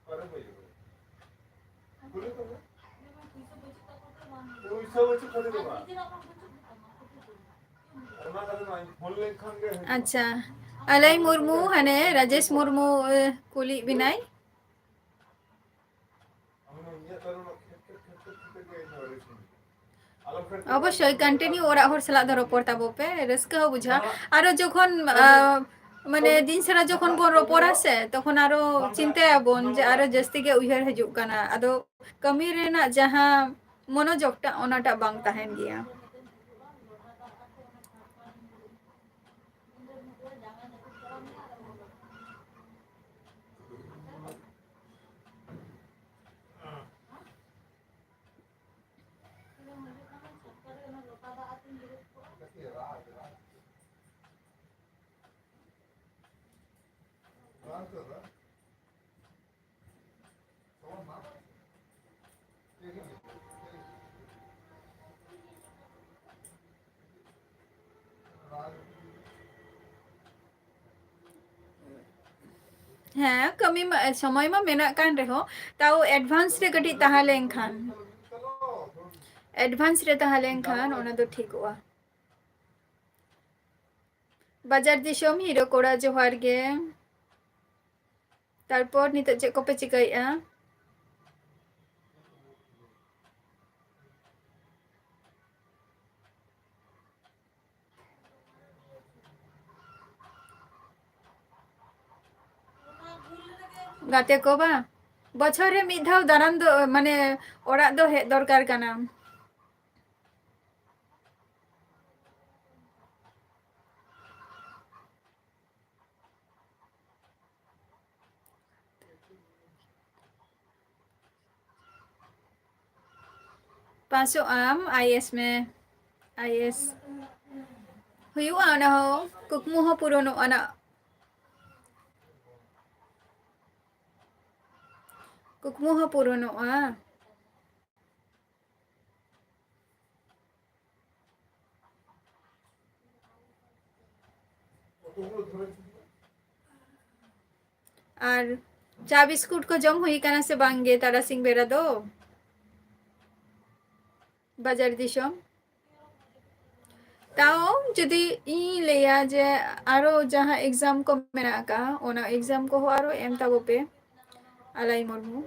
ᱚᱠᱟᱨᱮ ᱵᱟᱹᱧ ᱨᱚᱲ? ᱠᱩᱞᱤ ᱠᱚᱢᱮ᱾ ᱯᱩᱭᱥᱟᱹ ᱵᱟᱹᱪᱩᱜ ᱛᱟᱠᱚ ᱛᱮ ᱵᱟᱝ᱾ ᱯᱩᱭᱥᱟᱹ ᱵᱟᱹᱪᱩᱜ ᱠᱷᱟᱹᱛᱤᱨ ᱫᱚ ᱵᱟᱝ᱾ ᱚᱱᱟ ᱠᱷᱟᱹᱛᱤᱨ ᱫᱚ ᱵᱟᱝ᱾ ᱯᱷᱳᱱ ᱞᱮᱱᱠᱷᱟᱱ ᱜᱮ ᱦᱤᱡᱩᱜᱼᱟ᱾ ᱟᱪᱪᱷᱟ, ᱟᱞᱟᱭ ᱢᱩᱨᱢᱩ, ᱦᱟᱱᱮ ᱨᱟᱡᱮᱥ ᱢᱩᱨᱢᱩ, ᱮ, ᱠᱩᱞᱤᱭᱮᱫ ᱵᱮᱱᱟᱭ᱾ ᱚᱵᱚᱥᱥᱳᱭ continue ᱚᱲᱟᱜ ᱦᱚᱲ ᱥᱟᱞᱟᱜ ᱫᱚ ᱨᱚᱯᱚᱲ ᱛᱟᱵᱚ ᱯᱮ, ᱨᱟᱹᱥᱠᱟᱹ ᱦᱚᱸ ᱵᱩᱡᱷᱟᱹᱜᱼᱟ᱾ ᱟᱨᱚ ᱡᱚᱠᱷᱚᱱ, ᱟᱸ, ᱢᱟᱱᱮ ᱫᱤᱱ ᱥᱟᱨᱟ ᱡᱚᱠᱷᱚᱱ ᱵᱚᱱ ᱨᱚᱯᱚᱲᱟ ᱥᱮ, ᱛᱚᱠᱷᱚᱱ ᱟᱨᱚ ᱪᱤᱱᱛᱟᱹᱭᱟᱵᱚᱱ ᱡᱮ ᱟᱨᱚ ᱡᱟᱹᱥᱛᱤ ᱜᱮ ᱩᱭᱦᱟᱹᱨ ᱦᱤᱡᱩᱜ ᱠᱟᱱᱟ᱾ ᱟᱫᱚ ᱠᱟᱹᱢᱤ ᱨᱮᱱᱟᱜ ᱡᱟᱦᱟᱸ ᱢᱚᱱᱳᱡᱳᱜᱽ ᱴᱟᱜ, ᱚᱱᱟᱴᱟᱜ ᱵᱟᱝ ᱛᱟᱦᱮᱱ ᱜᱮᱭᱟ᱾ ᱦᱮᱸ, ᱠᱟᱹᱢᱤ ᱢᱟ, ᱥᱚᱢᱚᱭ ᱢᱟ ᱢᱮᱱᱟᱜ ᱠᱟᱱ ᱨᱮᱦᱚᱸ, ᱛᱟᱣ advance ᱨᱮ ᱠᱟᱹᱴᱤᱡ ᱛᱟᱦᱮᱸ ᱞᱮᱱᱠᱷᱟᱱ, advance ᱨᱮ ᱛᱟᱦᱮᱸ ᱞᱮᱱᱠᱷᱟᱱ ᱚᱱᱟ ᱫᱚ ᱴᱷᱤᱠᱚᱜᱼᱟ᱾ ᱵᱟᱡᱟᱨ ᱫᱤᱥᱚᱢ ᱦᱤᱨᱳ ᱠᱚᱲᱟ, ᱡᱚᱦᱟᱨ ᱜᱮ᱾ ᱛᱟᱨᱯᱚᱨ ᱱᱤᱛᱚᱜ ᱪᱮᱫ ᱠᱚᱯᱮ ᱪᱤᱠᱟᱹᱭᱮᱫᱼᱟ? ᱜᱟᱛᱮ ᱠᱚ ᱵᱟᱝ? ᱵᱚᱪᱷᱚᱨ ᱨᱮ ᱢᱤᱫ ᱫᱷᱟᱣ ᱫᱟᱬᱟᱱ ᱫᱚ, ᱢᱟᱱᱮ, ᱚᱲᱟᱜ ᱫᱚ ᱦᱮᱡ ᱫᱚᱨᱠᱟᱨ ᱠᱟᱱᱟ᱾ ᱯᱟᱥᱚᱜ ᱟᱢ, ᱟᱭ ᱮ ᱮᱥ ᱢᱮ, ᱟᱭ ᱮ ᱮᱥ᱾ ᱦᱩᱭᱩᱜᱼᱟ, ᱚᱱᱟ ᱦᱚᱸ, ᱠᱩᱠᱢᱩ ᱦᱚᱸ ᱯᱩᱨᱚᱱᱚᱜᱼᱟ ᱱᱟᱜ᱾ ᱠᱩᱠᱢᱩ ᱦᱚᱸ ᱯᱩᱨᱚᱱᱚᱜᱼᱟ᱾ ᱟᱨ ᱪᱟ ᱵᱤᱥᱠᱩᱴ ᱠᱚ ᱡᱚᱢ ᱦᱩᱭ ᱠᱟᱱᱟ ᱥᱮ ᱵᱟᱝ ᱜᱮ ᱛᱟᱨᱟᱥᱤᱧ ᱵᱮᱲᱟ ᱫᱚ? ᱵᱟᱡᱟᱨ ᱫᱤᱥᱚᱢ᱾ ᱛᱟᱣ ᱡᱩᱫᱤ ᱤᱧ ᱞᱟᱹᱭᱟ ᱡᱮ ᱟᱨᱚ ᱡᱟᱦᱟᱸ exam ᱠᱚ ᱢᱮᱱᱟᱜ ᱟᱠᱟᱫᱼᱟ, ᱚᱱᱟ exam ᱠᱚᱦᱚᱸ ᱟᱨᱚ ᱮᱢ ᱛᱟᱵᱚ ᱯᱮ, ᱟᱞᱟᱭ ᱢᱩᱨᱢᱩ᱾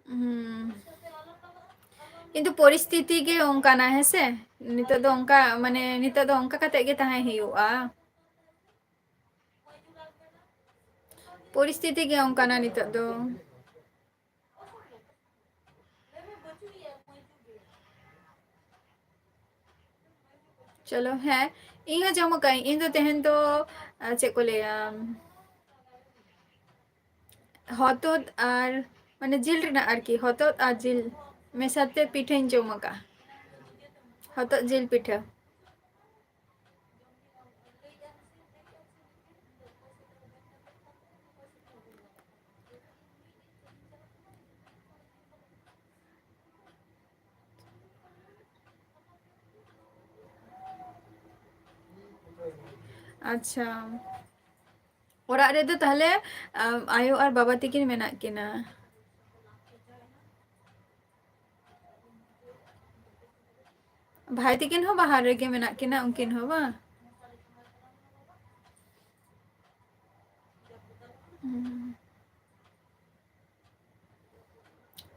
ᱦᱩᱸ᱾ ᱠᱤᱱᱛᱩ ᱯᱚᱨᱤᱥᱛᱷᱤᱛᱤ ᱜᱮ ᱚᱱᱠᱟᱱᱟ, ᱦᱮᱸ ᱥᱮ? ᱱᱤᱛᱚᱜ ᱫᱚ ᱚᱱᱠᱟ, ᱢᱟᱱᱮ, ᱱᱤᱛᱚᱜ ᱫᱚ ᱚᱱᱠᱟ ᱠᱟᱛᱮ ᱜᱮ ᱛᱟᱦᱮᱸ ᱦᱩᱭᱩᱜᱼᱟ᱾ ᱯᱚᱨᱤᱥᱛᱷᱤᱛᱤ ᱜᱮ ᱚᱱᱠᱟᱱᱟ ᱱᱤᱛᱚᱜ ᱫᱚ᱾ ᱪᱚᱞᱚ, ᱦᱮᱸ, ᱤᱧ ᱦᱚᱸ ᱡᱚᱢ ᱟᱠᱟᱫ ᱟᱹᱧ᱾ ᱤᱧ ᱫᱚ ᱛᱮᱦᱮᱧ ᱫᱚ, ᱟᱨ ᱪᱮᱫ ᱠᱚ ᱞᱟᱹᱭᱟ, ᱦᱚᱛᱚᱫ ᱟᱨ, ᱢᱟᱱᱮ, ᱡᱤᱞ ᱨᱮᱱᱟᱜ ᱟᱨᱠᱤ, ᱦᱚᱛᱚᱫ ᱟᱨ ᱡᱤᱞ ᱢᱮᱥᱟᱛᱮ ᱯᱤᱴᱷᱟᱹᱧ ᱡᱚᱢ ᱟᱠᱟᱫᱼᱟ, ᱦᱚᱛᱚᱫ ᱡᱤᱞ ᱯᱤᱴᱷᱟᱹ᱾ ᱟᱪᱪᱷᱟ, ᱚᱲᱟᱜ ᱨᱮᱫᱚ ᱛᱟᱦᱞᱮ, ᱟᱢ, ᱟᱭᱳ ᱟᱨ ᱵᱟᱵᱟ ᱛᱟᱹᱠᱤᱱ ᱢᱮᱱᱟᱜ ᱠᱤᱱᱟ? ᱵᱷᱟᱭ ᱛᱟᱹᱠᱤᱱ ᱦᱚᱸ ᱵᱟᱦᱟᱨ ᱨᱮᱜᱮ ᱢᱮᱱᱟᱜ ᱠᱤᱱᱟ, ᱩᱱᱠᱤᱱ ᱦᱚᱸ ᱵᱟᱝ? ᱦᱩᱸ᱾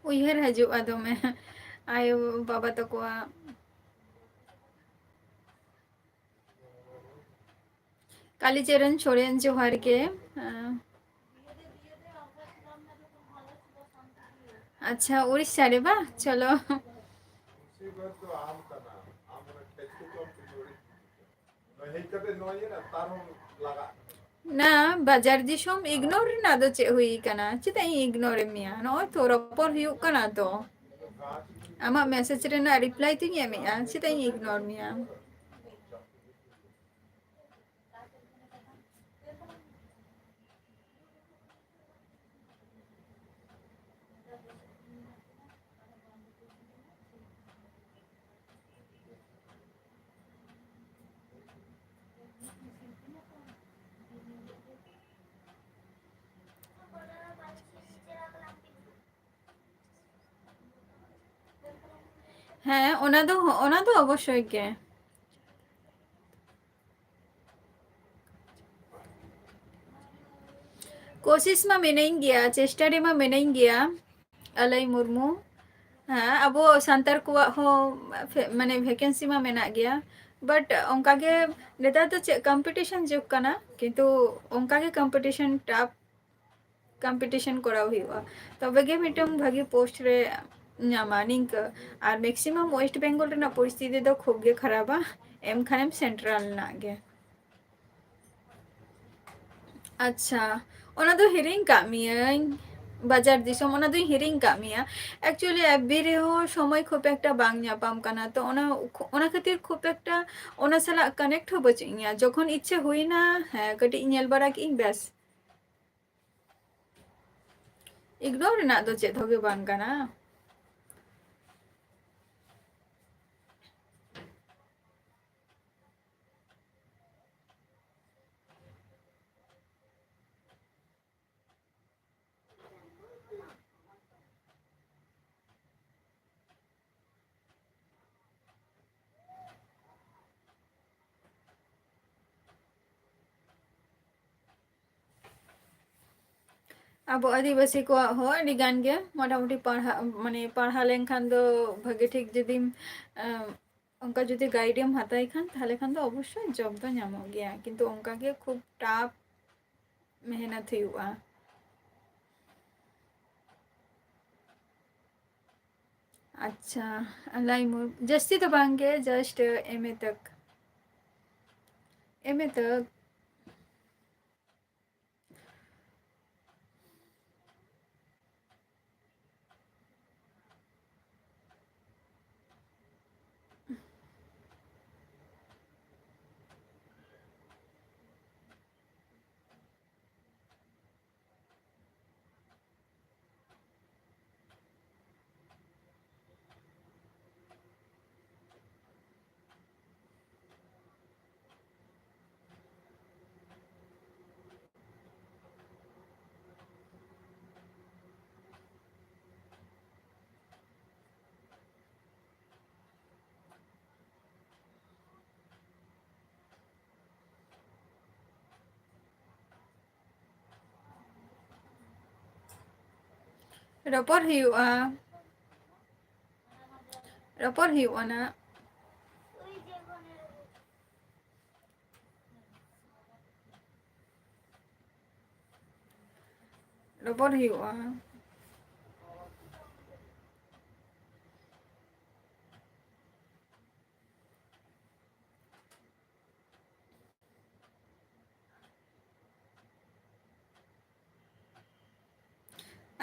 ᱩᱭᱦᱟᱹᱨ ᱦᱤᱡᱩᱜᱼᱟ ᱫᱚᱢᱮ ᱟᱭᱳ ᱵᱟᱵᱟ ᱛᱟᱠᱚᱣᱟᱜ᱾ ᱠᱟᱞᱤᱪᱚᱨᱚᱱ ᱥᱚᱨᱮᱱ, ᱡᱚᱦᱟᱨ ᱜᱮ᱾ ᱟᱸ, ᱟᱪᱪᱷᱟ, ᱩᱲᱤᱥᱥᱟ ᱨᱮ ᱵᱟ? ᱪᱚᱞᱚ᱾ ᱱᱟ, ᱵᱟᱡᱟᱨ ᱫᱤᱥᱚᱢ ᱤᱜᱱᱳᱨ ᱨᱮᱱᱟᱜ ᱫᱚ ᱪᱮᱫ ᱦᱩᱭ ᱠᱟᱱᱟ? ᱪᱮᱫᱟᱜ ᱤᱧ ᱤᱜᱱᱳᱨ ᱮᱢ ᱢᱮᱭᱟ? ᱱᱚᱜᱼᱚᱭ ᱛᱚ ᱨᱚᱯᱚᱲ ᱦᱩᱭᱩᱜ ᱠᱟᱱᱟ ᱛᱚ᱾ ᱟᱢᱟᱜ ᱢᱮᱥᱮᱡᱽ ᱨᱮᱱᱟᱜ ᱨᱤᱯᱞᱟᱭ ᱛᱚᱧ ᱮᱢᱮᱜᱼᱟ, ᱪᱮᱫᱟᱜ ᱤᱧ ᱤᱜᱱᱳᱨ ᱢᱮᱭᱟ? ᱦᱮᱸ, ᱚᱱᱟ ᱫᱚ, ᱚᱱᱟ ᱫᱚ ᱚᱵᱚᱥᱥᱳᱭ ᱜᱮ᱾ ᱠᱳᱥᱤᱥ ᱢᱟ ᱢᱮᱱᱟᱹᱧ ᱜᱮᱭᱟ, ᱪᱮᱥᱴᱟ ᱨᱮᱢᱟ ᱢᱮᱱᱟᱹᱧ ᱜᱮᱭᱟ᱾ ᱟᱞᱟᱭ ᱢᱩᱨᱢᱩ, ᱦᱮᱸ, ᱟᱵᱚ ᱥᱟᱱᱛᱟᱲ ᱠᱚᱣᱟᱜ ᱦᱚᱸ ᱯᱷᱮ-, ᱢᱟᱱᱮ ᱵᱷᱮᱠᱮᱱᱥᱤ ᱢᱟ ᱢᱮᱱᱟᱜ ᱜᱮᱭᱟ, but ᱚᱱᱠᱟ ᱜᱮ ᱱᱮᱛᱟᱨ ᱫᱚ ᱪᱮᱫ ᱠᱚᱢᱯᱤᱴᱤᱥᱚᱱ ᱡᱩᱜᱽ ᱠᱟᱱᱟ, ᱠᱤᱱᱛᱩ ᱚᱱᱠᱟ ᱜᱮ ᱠᱚᱢᱯᱤᱴᱤᱥᱚᱱ, ᱴᱟᱯ ᱠᱚᱢᱯᱤᱴᱤᱥᱚᱱ ᱠᱚᱨᱟᱣ ᱦᱩᱭᱩᱜᱼᱟ, ᱛᱚᱵᱮ ᱜᱮ ᱢᱤᱫᱴᱟᱝ ᱵᱷᱟᱹᱜᱤ ᱯᱳᱥᱴ ᱨᱮ ᱧᱟᱢᱟ ᱱᱤᱝᱠᱟᱹ᱾ ᱟᱨ ᱢᱮᱠᱥᱤᱢᱟᱢ ᱳᱭᱮᱥᱴ ᱵᱮᱝᱜᱚᱞ ᱨᱮᱱᱟᱜ ᱯᱚᱨᱤᱥᱛᱷᱤᱛᱤ ᱫᱚ ᱠᱷᱩᱵ ᱜᱮ ᱠᱷᱟᱨᱟᱯᱟ, ᱮᱢ ᱠᱷᱟᱱᱮᱢ ᱥᱮᱱᱴᱨᱟᱞ ᱨᱮᱱᱟᱜ ᱜᱮ᱾ ᱟᱪᱪᱷᱟ, ᱚᱱᱟ ᱫᱚ ᱦᱤᱲᱤᱧ ᱠᱟᱜ ᱢᱤᱭᱟᱹᱧ, ᱵᱟᱡᱟᱨ ᱫᱤᱥᱚᱢ, ᱚᱱᱟ ᱫᱚᱧ ᱦᱤᱲᱤᱧ ᱠᱟᱜ ᱢᱮᱭᱟ᱾ Actually, ᱮᱯᱷ ᱵᱤ ᱨᱮᱦᱚᱸ ᱥᱚᱢᱚᱭ ᱠᱷᱩᱵ ᱮᱠᱴᱟ ᱵᱟᱝ ᱧᱟᱯᱟᱢ ᱠᱟᱱᱟ, ᱛᱚ ᱚᱱᱟ, ᱚᱱᱟ ᱠᱷᱟᱹᱛᱤᱨ ᱠᱷᱩᱵ ᱮᱠᱴᱟ ᱚᱱᱟ ᱥᱟᱞᱟᱜ ᱠᱟᱱᱮᱠᱴ ᱦᱚᱸ ᱵᱟᱹᱪᱩᱜ ᱤᱧᱟ᱾ ᱡᱚᱠᱷᱚᱱ ᱤᱪᱪᱷᱟᱹ ᱦᱩᱭᱱᱟ, ᱦᱮᱸ, ᱠᱟᱹᱴᱤᱡ ᱤᱧ ᱧᱮᱞ ᱵᱟᱲᱟ ᱠᱮᱫ ᱤᱧ, ᱵᱮᱥ᱾ ᱤᱜᱽᱱᱳᱨ ᱨᱮᱱᱟᱜ ᱫᱚ ᱪᱮᱫ ᱦᱚᱸ ᱜᱮ ᱵᱟᱝ ᱠᱟᱱᱟ᱾ ᱟᱵᱚ ᱟᱹᱫᱤᱵᱟᱹᱥᱤ ᱠᱚᱣᱟᱜ ᱦᱚᱸ ᱟᱹᱰᱤ ᱜᱟᱱ ᱜᱮ ᱢᱚᱴᱟᱢᱩᱴᱤ ᱯᱟᱲᱦᱟᱜ, ᱢᱟᱱᱮ, ᱯᱟᱲᱦᱟᱣ ᱞᱮᱱᱠᱷᱟᱱ ᱫᱚ ᱵᱷᱟᱹᱜᱤ ᱴᱷᱤᱠ ᱡᱩᱫᱤᱢ, ᱮᱸ, ᱚᱱᱠᱟ ᱡᱩᱫᱤ guide ᱮᱢ ᱦᱟᱛᱟᱣ ᱠᱷᱟᱱ, ᱛᱟᱦᱚᱞᱮ ᱠᱷᱟᱱ ᱫᱚ ᱚᱵᱚᱥᱥᱳᱭ job ᱫᱚ ᱧᱟᱢᱚᱜ ᱜᱮᱭᱟ, ᱠᱤᱱᱛᱩ ᱚᱱᱠᱟ ᱜᱮ ᱠᱷᱩᱵ tough ᱢᱮᱦᱱᱚᱛ ᱦᱩᱭᱩᱜᱼᱟ᱾ ᱟᱪᱪᱷᱟ, ᱟᱞᱟᱭ ᱢᱩᱨ-, ᱡᱟᱹᱥᱛᱤ ᱫᱚ ᱵᱟᱝ ᱜᱮ, just M A ᱛᱟᱠ, M A ᱛᱟᱠ᱾ ᱨᱚᱯᱚᱲ ᱦᱩᱭᱩᱜᱼᱟ, ᱨᱚᱯᱚᱲ ᱦᱩᱭᱩᱜᱼᱟ ᱱᱟᱜ᱾ ᱨᱚᱯᱚᱲ ᱦᱩᱭᱩᱜᱼᱟ᱾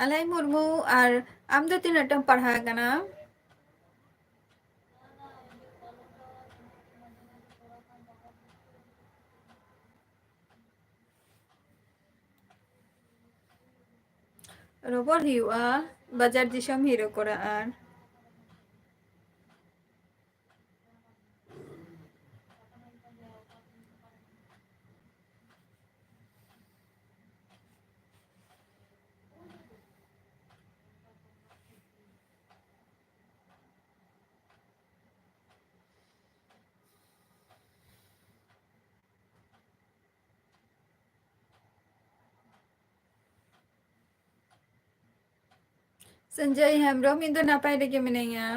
ᱟᱞᱟᱭ ᱢᱩᱨᱢᱩ, ᱟᱨ ᱟᱢ ᱫᱚ ᱛᱤᱱᱟᱹᱜ ᱴᱟᱢ ᱯᱟᱲᱦᱟᱣ ᱟᱠᱟᱱᱟ? ᱨᱚᱯᱚᱲ ᱦᱩᱭᱩᱜᱼᱟ ᱵᱟᱡᱟᱨ ᱫᱤᱥᱚᱢ ᱦᱤᱨᱳ ᱠᱚᱨᱮ ᱟᱨ ᱥᱚᱧᱡᱚᱭ ᱦᱮᱢᱵᱨᱚᱢ, ᱤᱧ ᱫᱚ ᱱᱟᱯᱟᱭ ᱨᱮᱜᱮ ᱢᱤᱱᱟᱹᱧᱟ᱾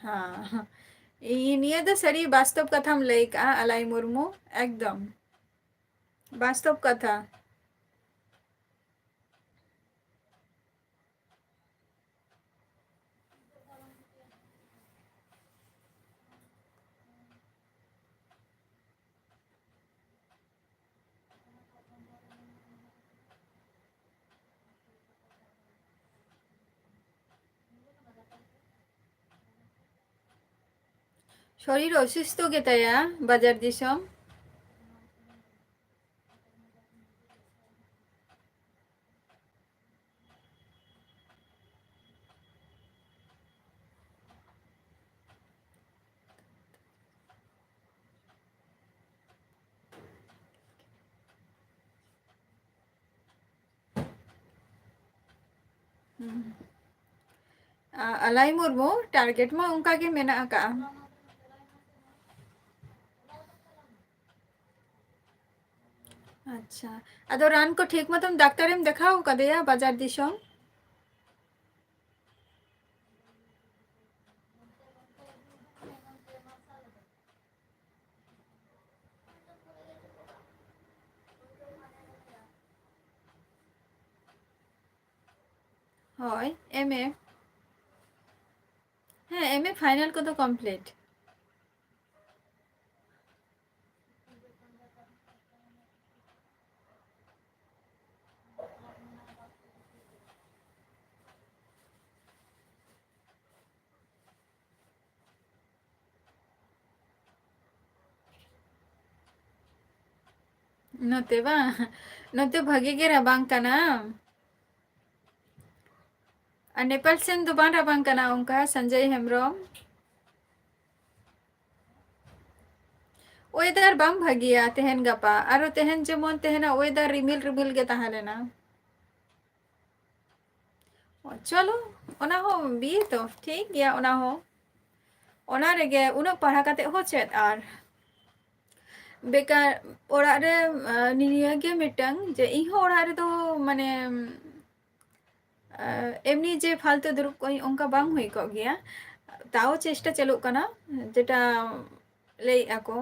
ᱦᱮᱸ, ᱤ-, ᱱᱤᱭᱟᱹ ᱫᱚ ᱥᱟᱹᱨᱤ ᱵᱟᱥᱛᱚᱵ ᱠᱟᱛᱷᱟᱢ ᱞᱟᱹᱭ ᱠᱟᱜᱼᱟ, ᱟᱞᱟᱭ ᱢᱩᱨᱢᱩ, ᱮᱠᱫᱚᱢ ᱵᱟᱥᱛᱚᱵ ᱠᱟᱛᱷᱟ᱾ ᱥᱚᱨᱤᱨ ᱚᱥᱩᱥᱛᱷᱚ ᱜᱮᱛᱟᱭᱟ ᱵᱟᱡᱟᱨ ᱫᱤᱥᱚᱢ᱾ ᱦᱩᱸ᱾ ᱟ-, ᱟᱞᱟᱭ ᱢᱩᱨᱢᱩ, target ᱢᱟ ᱚᱱᱠᱟ ᱜᱮ ᱢᱮᱱᱟᱜ ᱟᱠᱟᱜᱼᱟ᱾ ᱟᱪᱪᱷᱟ, ᱟᱫᱚ ᱨᱟᱱ ᱠᱚ ᱴᱷᱤᱠ ᱢᱚᱛᱚᱱ ᱰᱟᱠᱛᱟᱨᱮᱢ ᱫᱮᱠᱷᱟᱣ ᱠᱟᱫᱮᱭᱟ ᱵᱟᱡᱟᱨ ᱫᱤᱥᱚᱢ? ᱦᱳᱭ, M A᱾ ᱦᱮᱸ, M A final ᱠᱚᱫᱚ complete᱾ ᱱᱚᱛᱮ ᱵᱟᱝ, ᱱᱚᱛᱮ ᱵᱷᱟᱜᱮ ᱜᱮ ᱨᱟᱵᱟᱝ ᱠᱟᱱᱟ᱾ ᱟᱨ ᱱᱮᱯᱟᱞ ᱥᱮᱱ ᱫᱚ ᱵᱟᱝ ᱨᱟᱵᱟᱝ ᱠᱟᱱᱟ ᱚᱱᱠᱟ, ᱥᱚᱧᱡᱚᱭ ᱦᱮᱢᱵᱨᱚᱢ? Weather ᱵᱟᱝ ᱵᱷᱟᱜᱮᱭᱟ ᱛᱮᱦᱮᱧ ᱜᱟᱯᱟ, ᱟᱨᱚ ᱛᱮᱦᱮᱧ ᱡᱮᱢᱚᱱ ᱛᱮᱦᱮᱧᱟᱜ weather ᱨᱤᱢᱤᱞ ᱨᱤᱢᱤᱞ ᱜᱮ ᱛᱟᱦᱮᱸ ᱞᱮᱱᱟ᱾ ᱪᱚᱞᱚ, ᱚᱱᱟ ᱦᱚᱸ ᱵᱤᱭᱮ ᱛᱚ, ᱴᱷᱤᱠ ᱜᱮᱭᱟ, ᱚᱱᱟ ᱦᱚᱸ᱾ ᱚᱱᱟ ᱨᱮᱜᱮ ᱩᱱᱟᱹᱜ ᱯᱟᱲᱦᱟᱣ ᱠᱟᱛᱮ ᱦᱚᱸ ᱪᱮᱫ ᱟᱨ? ᱵᱮᱠᱟᱨ ᱚᱲᱟᱜ ᱨᱮ, ᱟᱸ, ᱱᱤᱭᱟᱹ ᱜᱮ ᱢᱤᱫᱴᱟᱝ ᱡᱮ ᱤᱧ ᱦᱚᱸ ᱚᱲᱟᱜ ᱨᱮᱫᱚ ᱢᱟᱱᱮ, ᱟᱸ, ᱮᱢᱱᱤ ᱡᱮ ᱯᱷᱟᱞᱛᱩ ᱫᱩᱲᱩᱵ ᱠᱚᱜ ᱤᱧ ᱚᱱᱠᱟ ᱵᱟᱝ ᱦᱩᱭ ᱠᱚᱜ ᱜᱮᱭᱟ᱾ ᱛᱟᱣ ᱪᱮᱥᱴᱟ ᱪᱟᱹᱞᱩᱜ ᱠᱟᱱᱟ, ᱡᱮᱴᱟ ᱞᱟᱹᱭᱮᱫᱼᱟ ᱠᱚ,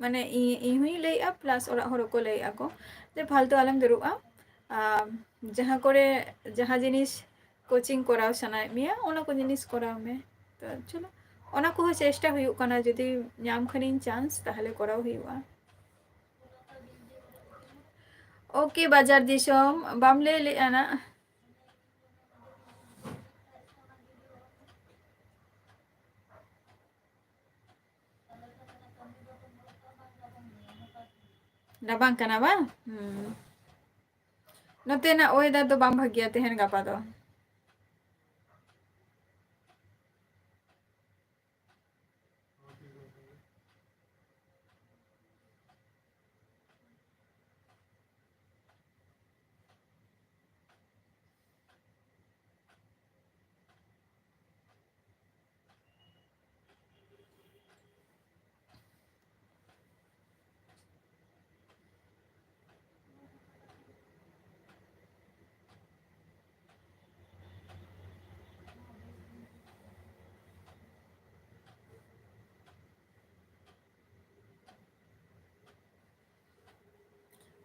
ᱢᱟᱱᱮ ᱤᱧ, ᱤᱧ ᱦᱚᱸᱧ ᱞᱟᱹᱭᱮᱫᱼᱟ plus ᱚᱲᱟᱜ ᱦᱚᱲ ᱦᱚᱸᱠᱚ ᱞᱟᱹᱭᱮᱫᱼᱟ ᱠᱚ ᱡᱮ ᱯᱷᱟᱞᱛᱩ ᱟᱞᱚᱢ ᱫᱩᱲᱩᱵᱼᱟ᱾ ᱟᱨ ᱡᱟᱦᱟᱸ ᱠᱚᱨᱮ, ᱡᱟᱦᱟᱸ ᱡᱤᱱᱤᱥ coaching ᱠᱚᱨᱟᱣ ᱥᱟᱱᱟᱭᱮᱫ ᱢᱮᱭᱟ, ᱚᱱᱟ ᱠᱚ ᱡᱤᱱᱤᱥ ᱠᱚᱨᱟᱣ ᱢᱮ᱾ ᱛᱚ ᱪᱚᱞᱚ, ᱚᱱᱟ ᱠᱚᱦᱚᱸ ᱪᱮᱥᱴᱟ ᱦᱩᱭᱩᱜ ᱠᱟᱱᱟ, ᱡᱩᱫᱤ ᱧᱟᱢ ᱠᱷᱟᱱᱤᱧ chance, ᱛᱟᱦᱚᱞᱮ ᱠᱚᱨᱟᱣ ᱦᱩᱭᱩᱜᱼᱟ᱾ OK, ᱵᱟᱡᱟᱨ ᱫᱤᱥᱚᱢ, ᱵᱟᱢ ᱞᱟᱹᱭ ᱞᱮᱫᱼᱟ ᱱᱟᱜ᱾ ᱨᱟᱵᱟᱝ ᱠᱟᱱᱟ ᱵᱟᱝ? ᱦᱩᱸ᱾ ᱱᱚᱛᱮᱱᱟᱜ weather ᱫᱚ ᱵᱟᱝ ᱵᱷᱟᱹᱜᱤᱭᱟ ᱛᱮᱦᱮᱧ ᱜᱟᱯᱟ ᱫᱚ᱾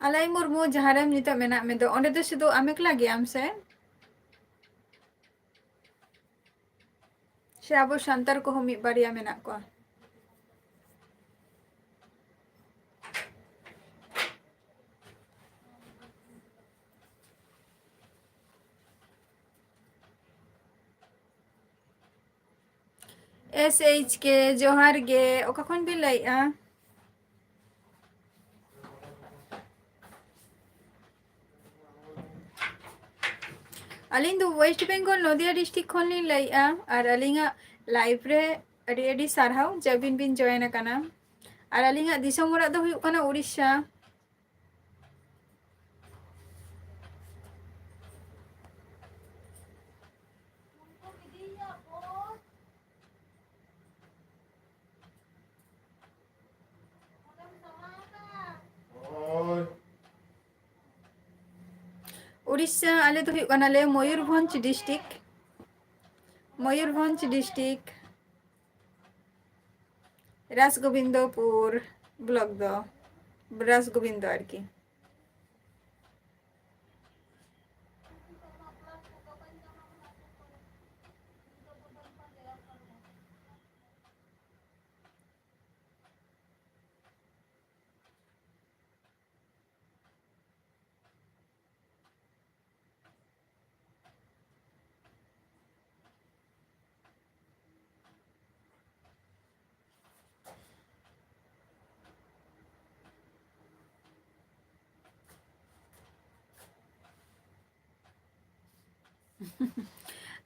ᱟᱞᱟᱭ ᱢᱩᱨᱢᱩ, ᱡᱟᱦᱟᱸ ᱨᱮᱢ ᱱᱤᱛᱚᱜ ᱢᱮᱱᱟᱜ ᱢᱮ ᱫᱚ, ᱚᱸᱰᱮ ᱫᱚ ᱥᱩᱫᱷᱩ ᱟᱢ ᱮᱠᱞᱟ ᱜᱮᱭᱟᱢ ᱥᱮ? ᱥᱮ ᱟᱵᱚ ᱥᱟᱱᱛᱟᱲ ᱠᱚᱦᱚᱸ ᱢᱤᱫ ᱵᱟᱨᱭᱟ ᱢᱮᱱᱟᱜ ᱠᱚᱣᱟ? S H K, ᱡᱚᱦᱟᱨ ᱜᱮ᱾ ᱚᱠᱟ ᱠᱷᱚᱱ ᱵᱤᱱ ᱞᱟᱹᱭᱮᱫᱼᱟ? ᱟᱹᱞᱤᱧ ᱫᱚ West Bengal, ᱱᱚᱫᱤᱭᱟ district ᱠᱷᱚᱱ ᱞᱤᱧ ᱞᱟᱹᱭᱮᱫᱼᱟ᱾ ᱟᱨ ᱟᱹᱞᱤᱧᱟᱜ live ᱨᱮ ᱟᱹᱰᱤ ᱟᱹᱰᱤ ᱥᱟᱨᱦᱟᱣ ᱡᱮ ᱟᱹᱵᱤᱱ ᱵᱤᱱ join ᱟᱠᱟᱱᱟ᱾ ᱟᱨ ᱟᱹᱞᱤᱧᱟᱜ ᱫᱤᱥᱚᱢ ᱚᱲᱟᱜ ᱫᱚ ᱦᱩᱭᱩᱜ ᱠᱟᱱᱟ ᱩᱲᱤᱥᱥᱟ᱾ ᱯᱚᱭᱥᱟ ᱟᱞᱮ ᱫᱚ ᱦᱩᱭᱩᱜ ᱠᱟᱱᱟᱞᱮ Mayurbhanj district, Mayurbhanj district, Rasgovindpur block ᱫᱚ, ᱨᱟᱥᱜᱳᱵᱤᱱᱫᱚ ᱟᱨᱠᱤ᱾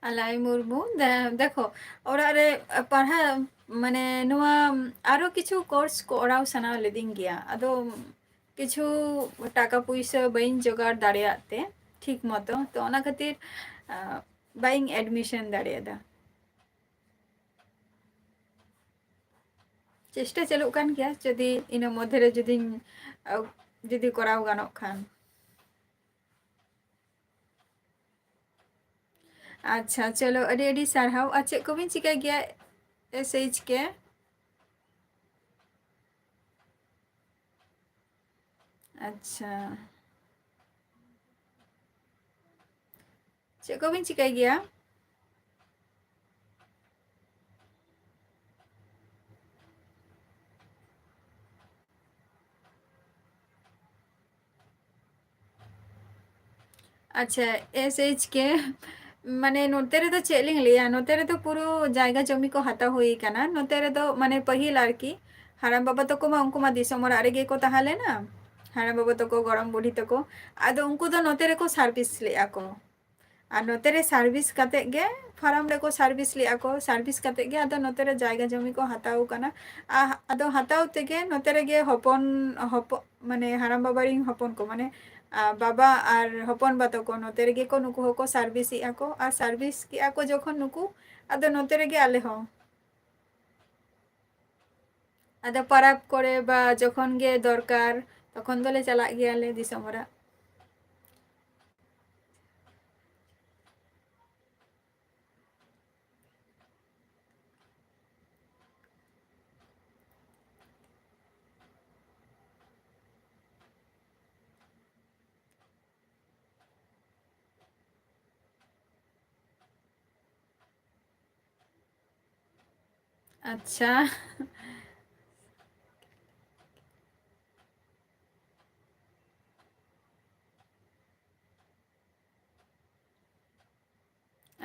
ᱟᱞᱟᱭ ᱢᱩᱨᱢᱩ, ᱫᱮ-, ᱫᱮᱠᱷᱚ, ᱚᱲᱟᱜ ᱨᱮ ᱯᱟᱲᱦᱟᱜ, ᱢᱟᱱᱮ, ᱱᱚᱣᱟ ᱟᱨᱚ ᱠᱤᱪᱷᱩ ᱠᱳᱨᱥ ᱠᱚ ᱠᱚᱨᱟᱣ ᱥᱟᱱᱟ ᱞᱤᱫᱤᱧ ᱜᱮᱭᱟ, ᱟᱫᱚ ᱠᱤᱪᱷᱩ ᱴᱟᱠᱟ ᱯᱩᱭᱥᱟᱹ ᱵᱟᱹᱧ ᱡᱚᱜᱟᱲ ᱫᱟᱲᱮᱭᱟᱜ ᱛᱮ ᱴᱷᱤᱠ ᱢᱚᱛᱚ, ᱛᱚ ᱚᱱᱟ ᱠᱷᱟᱹᱛᱤᱨ, ᱟ, ᱵᱟᱹᱧ ᱮᱰᱢᱤᱥᱚᱱ ᱫᱟᱲᱮᱭᱟᱫᱟ᱾ ᱪᱮᱥᱴᱟ ᱪᱟᱹᱞᱩᱜ ᱠᱟᱱ ᱜᱮᱭᱟ, ᱡᱩᱫᱤ ᱤᱱᱟᱹ ᱢᱚᱫᱽᱫᱷᱮ ᱨᱮ ᱡᱩᱫᱤᱧ, ᱟ, ᱡᱩᱫᱤ ᱠᱚᱨᱟᱣ ᱜᱟᱱᱚᱜ ᱠᱷᱟᱱ᱾ ᱟᱪᱪᱷᱟ, ᱪᱚᱞᱚ, ᱟᱹᱰᱤ ᱟᱹᱰᱤ ᱥᱟᱨᱦᱟᱣ᱾ ᱟᱨ ᱪᱮᱫ ᱠᱚᱵᱤᱱ ᱪᱤᱠᱟᱹᱭ ᱜᱮᱭᱟ, ᱮᱥ ᱮᱭᱤᱪ ᱠᱮ? ᱟᱪᱪᱷᱟ, ᱪᱮᱫ ᱠᱚᱵᱤᱱ ᱪᱤᱠᱟᱹᱭ ᱜᱮᱭᱟ? ᱟᱪᱪᱷᱟ, ᱮᱥ ᱮᱭᱤᱪ ᱠᱮ, ᱢᱟᱱᱮ, ᱱᱚᱛᱮ ᱨᱮᱫᱚ ᱪᱮᱫ ᱞᱤᱧ ᱞᱟᱹᱭᱟ, ᱱᱚᱛᱮ ᱨᱮᱫᱚ ᱯᱩᱨᱟᱹ ᱡᱟᱭᱜᱟ ᱡᱚᱢᱤ ᱠᱚ ᱦᱟᱛᱟᱣ ᱦᱩᱭ ᱠᱟᱱᱟ᱾ ᱱᱚᱛᱮ ᱨᱮᱫᱚ, ᱢᱟᱱᱮ, ᱯᱟᱹᱦᱤᱞ ᱟᱨᱠᱤ, ᱦᱟᱲᱟᱢ ᱵᱟᱵᱟ ᱛᱟᱠᱚ ᱢᱟ, ᱩᱱᱠᱩ ᱢᱟ ᱫᱤᱥᱚᱢ ᱚᱲᱟᱜ ᱨᱮᱜᱮ ᱠᱚ ᱛᱟᱦᱮᱸ ᱞᱮᱱᱟ, ᱦᱟᱲᱟᱢ ᱵᱟᱵᱟ ᱛᱟᱠᱚ, ᱜᱚᱲᱚᱢ ᱵᱩᱰᱷᱤ ᱛᱟᱠᱚ᱾ ᱟᱫᱚ ᱩᱱᱠᱩ ᱫᱚ ᱱᱚᱛᱮ ᱨᱮᱠᱚ ᱥᱟᱨᱵᱷᱤᱥ ᱞᱮᱫᱼᱟ ᱠᱚ᱾ ᱟᱨ ᱱᱚᱛᱮ ᱨᱮ ᱥᱟᱨᱵᱷᱤᱥ ᱠᱟᱛᱮᱫ ᱜᱮ, ᱯᱷᱟᱨᱟᱢ ᱨᱮᱠᱚ ᱥᱟᱨᱵᱷᱤᱥ ᱞᱮᱫᱼᱟ ᱠᱚ, ᱥᱟᱨᱵᱷᱤᱥ ᱠᱟᱛᱮᱫ ᱜᱮ ᱟᱫᱚ ᱱᱚᱛᱮ ᱨᱮ ᱡᱟᱭᱜᱟ ᱡᱚᱢᱤ ᱠᱚ ᱦᱟᱛᱟᱣ ᱠᱟᱱᱟ᱾ ᱟ-, ᱟᱫᱚ ᱦᱟᱛᱟᱣ ᱛᱮᱜᱮ ᱱᱚᱛᱮ ᱨᱮᱜᱮ ᱦᱚᱯᱚᱱ, ᱦᱚᱯᱚ-, ᱢᱟᱱᱮ, ᱦᱟᱲᱟᱢ ᱵᱟᱵᱟ ᱨᱮᱱ ᱦᱚᱯᱚᱱ ᱠᱚ, ᱢᱟᱱᱮ, ᱟ, ᱵᱟᱵᱟ ᱟᱨ ᱦᱚᱯᱚᱱ ᱵᱟ ᱛᱟᱠᱚ ᱱᱚᱛᱮ ᱨᱮᱜᱮ ᱠᱚ, ᱱᱩᱠᱩ ᱦᱚᱸᱠᱚ ᱥᱟᱨᱵᱷᱤᱥ ᱮᱫᱼᱟ ᱠᱚ᱾ ᱟᱨ ᱥᱟᱨᱵᱷᱤᱥ ᱠᱮᱫᱼᱟ ᱠᱚ ᱡᱚᱠᱷᱚᱱ ᱱᱩᱠᱩ, ᱟᱫᱚ ᱱᱚᱛᱮ ᱨᱮᱜᱮ ᱟᱞᱮ ᱦᱚᱸ᱾ ᱟᱫᱚ ᱯᱟᱨᱟᱵᱽ ᱠᱚᱨᱮ ᱵᱟ ᱡᱚᱠᱷᱚᱱ ᱜᱮ ᱫᱚᱨᱠᱟᱨ, ᱛᱚᱠᱷᱚᱱ ᱫᱚᱞᱮ ᱪᱟᱞᱟᱜ ᱜᱮᱭᱟᱞᱮ ᱫᱤᱥᱚᱢ ᱚᱲᱟᱜ᱾ ᱟᱪᱪᱷᱟ᱾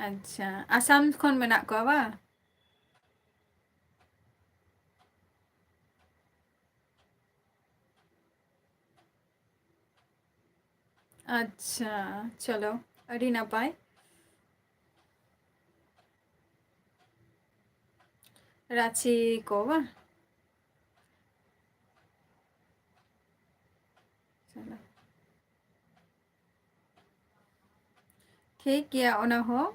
ᱟᱪᱪᱷᱟ, ᱟᱥᱟᱢ ᱠᱷᱚᱱ ᱢᱮᱱᱟᱜ ᱠᱚᱣᱟ ᱵᱟᱝ? ᱟᱪᱪᱷᱟ, ᱪᱚᱞᱚ, ᱟᱹᱰᱤ ᱱᱟᱯᱟᱭ᱾ ᱨᱟᱸᱪᱤ ᱠᱚ ᱵᱟᱝ? ᱪᱚᱞᱚ᱾ ᱴᱷᱤᱠ ᱜᱮᱭᱟ, ᱚᱱᱟ ᱦᱚᱸ᱾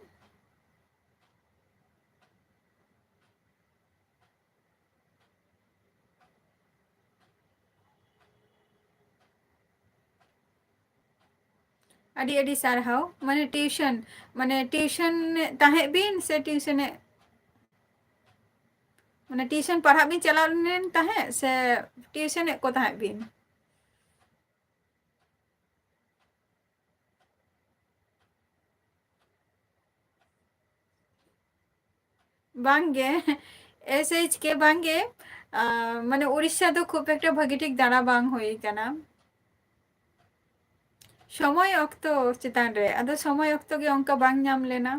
ᱟᱹᱰᱤ ᱟᱹᱰᱤ ᱥᱟᱨᱦᱟᱣ᱾ ᱢᱟᱱᱮ ᱴᱤᱭᱩᱥᱚᱱ, ᱢᱟᱱᱮ ᱴᱤᱭᱩᱥᱚᱱ ᱛᱟᱦᱮᱸᱫ ᱵᱤᱱ ᱥᱮ ᱴᱤᱭᱩᱥᱚᱱ ᱮ-, ᱢᱟᱱᱮ ᱴᱤᱭᱩᱥᱚᱱ ᱯᱟᱲᱦᱟᱜ ᱵᱤᱱ ᱪᱟᱞᱟᱣ ᱞᱮᱱ ᱛᱟᱦᱮᱸᱫ ᱥᱮ ᱴᱤᱭᱩᱥᱚᱱ ᱮᱫ ᱠᱚ ᱛᱟᱦᱮᱸᱫ ᱵᱤᱱ? ᱵᱟᱝᱜᱮ, ᱮᱥ ᱮᱭᱤᱪ ᱠᱮ ᱵᱟᱝᱜᱮ᱾ ᱟᱸ, ᱢᱟᱱᱮ ᱩᱲᱤᱥᱥᱟ ᱫᱚ ᱠᱷᱩᱵ ᱮᱠᱴᱟ ᱵᱷᱟᱹᱜᱤ ᱴᱷᱤᱠ ᱫᱟᱬᱟ ᱵᱟᱝ ᱦᱩᱭ ᱠᱟᱱᱟ᱾ ᱥᱚᱢᱚᱭ ᱚᱠᱛᱚ ᱪᱮᱛᱟᱱ ᱨᱮ, ᱟᱫᱚ ᱥᱚᱢᱚᱭ ᱚᱠᱛᱚ ᱜᱮ ᱚᱱᱠᱟ ᱵᱟᱝ ᱧᱟᱢ ᱞᱮᱱᱟ᱾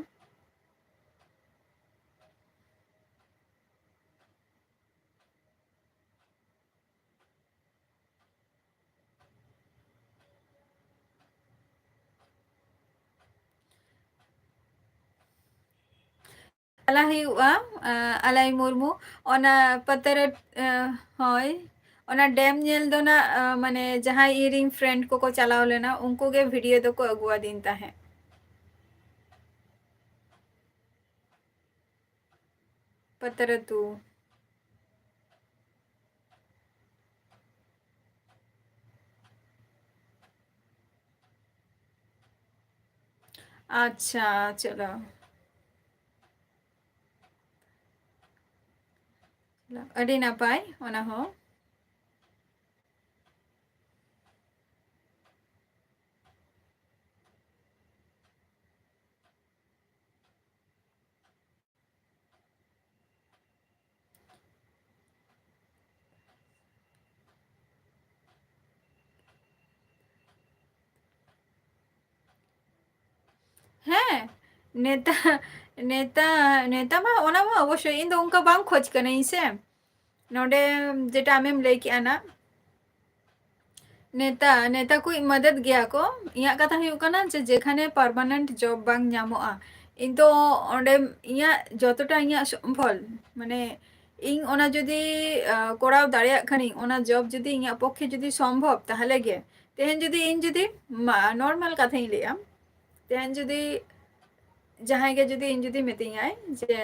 ᱪᱟᱞᱟᱜ ᱦᱩᱭᱩᱜᱼᱟ, ᱟᱸ, ᱟᱞᱟᱭ ᱢᱩᱨᱢᱩ, ᱚᱱᱟ ᱯᱟᱛᱟᱨᱟ, ᱟᱸ, ᱦᱳᱭ, ᱚᱱᱟ ᱰᱮᱢ ᱧᱮᱞ ᱫᱚ ᱱᱟᱜ, ᱟᱸ, ᱢᱟᱱᱮ ᱡᱟᱦᱟᱸᱭ ᱤᱧᱨᱮᱱ friend ᱠᱚᱠᱚ ᱪᱟᱞᱟᱣ ᱞᱮᱱᱟ, ᱩᱱᱠᱩ ᱜᱮ video ᱫᱚᱠᱚ ᱟᱹᱜᱩᱣᱟᱫᱤᱧ ᱛᱟᱦᱮᱸᱫ᱾ ᱯᱟᱛᱟᱨᱟᱛᱩ᱾ ᱟᱪᱪᱷᱟ, ᱪᱚᱞᱚ᱾ ᱟᱹᱰᱤ ᱱᱟᱯᱟᱭ ᱚᱱᱟ ᱦᱚᱸ᱾ ᱦᱮᱸ, ᱱᱮᱛᱟ, ᱱᱮᱛᱟ, ᱱᱮᱛᱟ ᱢᱟ, ᱚᱱᱟ ᱢᱟ ᱚᱵᱚᱥᱥᱳᱭ, ᱤᱧ ᱫᱚ ᱚᱱᱠᱟ ᱵᱟᱝ ᱠᱷᱚᱡᱽ ᱠᱟᱹᱱᱟᱹᱧ ᱥᱮ᱾ ᱱᱚᱰᱮ ᱡᱮᱴᱟ ᱟᱢᱮᱢ ᱞᱟᱹᱭ ᱠᱮᱜᱼᱟ ᱱᱟ, ᱱᱮᱛᱟ, ᱱᱮᱛᱟ ᱠᱚ ᱢᱟᱫᱟᱫ ᱜᱮᱭᱟ ᱠᱚ᱾ ᱤᱧᱟᱹᱜ ᱠᱟᱛᱷᱟ ᱦᱩᱭᱩᱜ ᱠᱟᱱᱟ ᱡᱮ ᱡᱮᱠᱷᱟᱱᱮ permanent job ᱵᱟᱝ ᱧᱟᱢᱚᱜᱼᱟ, ᱤᱧ ᱫᱚ ᱚᱸᱰᱮ ᱤᱧᱟᱹᱜ ᱡᱚᱛᱚᱴᱟ ᱤᱧᱟᱹᱜ ᱥᱚᱢᱵᱷᱚᱞ, ᱢᱟᱱᱮ ᱤᱧ ᱚᱱᱟ ᱡᱩᱫᱤ, ᱟᱸ, ᱠᱚᱨᱟᱣ ᱫᱟᱲᱮᱭᱟᱜ ᱠᱷᱟᱱᱤᱧ, ᱚᱱᱟ job ᱡᱩᱫᱤ ᱤᱧᱟᱹᱜ ᱯᱚᱠᱠᱷᱮ ᱡᱩᱫᱤ ᱥᱚᱢᱵᱷᱚᱵ, ᱛᱟᱦᱚᱞᱮ ᱜᱮ᱾ ᱛᱮᱦᱮᱧ ᱡᱩᱫᱤ ᱤᱧ ᱡᱩᱫᱤ ᱢᱟ-, normal ᱠᱟᱛᱷᱟᱧ ᱞᱟᱹᱭᱟ, ᱛᱮᱦᱮᱧ ᱡᱩᱫᱤ ᱡᱟᱦᱟᱸᱭ ᱜᱮ ᱡᱩᱫᱤ ᱤᱧ ᱡᱩᱫᱤ ᱢᱤᱛᱟᱹᱧᱟᱭ ᱡᱮ,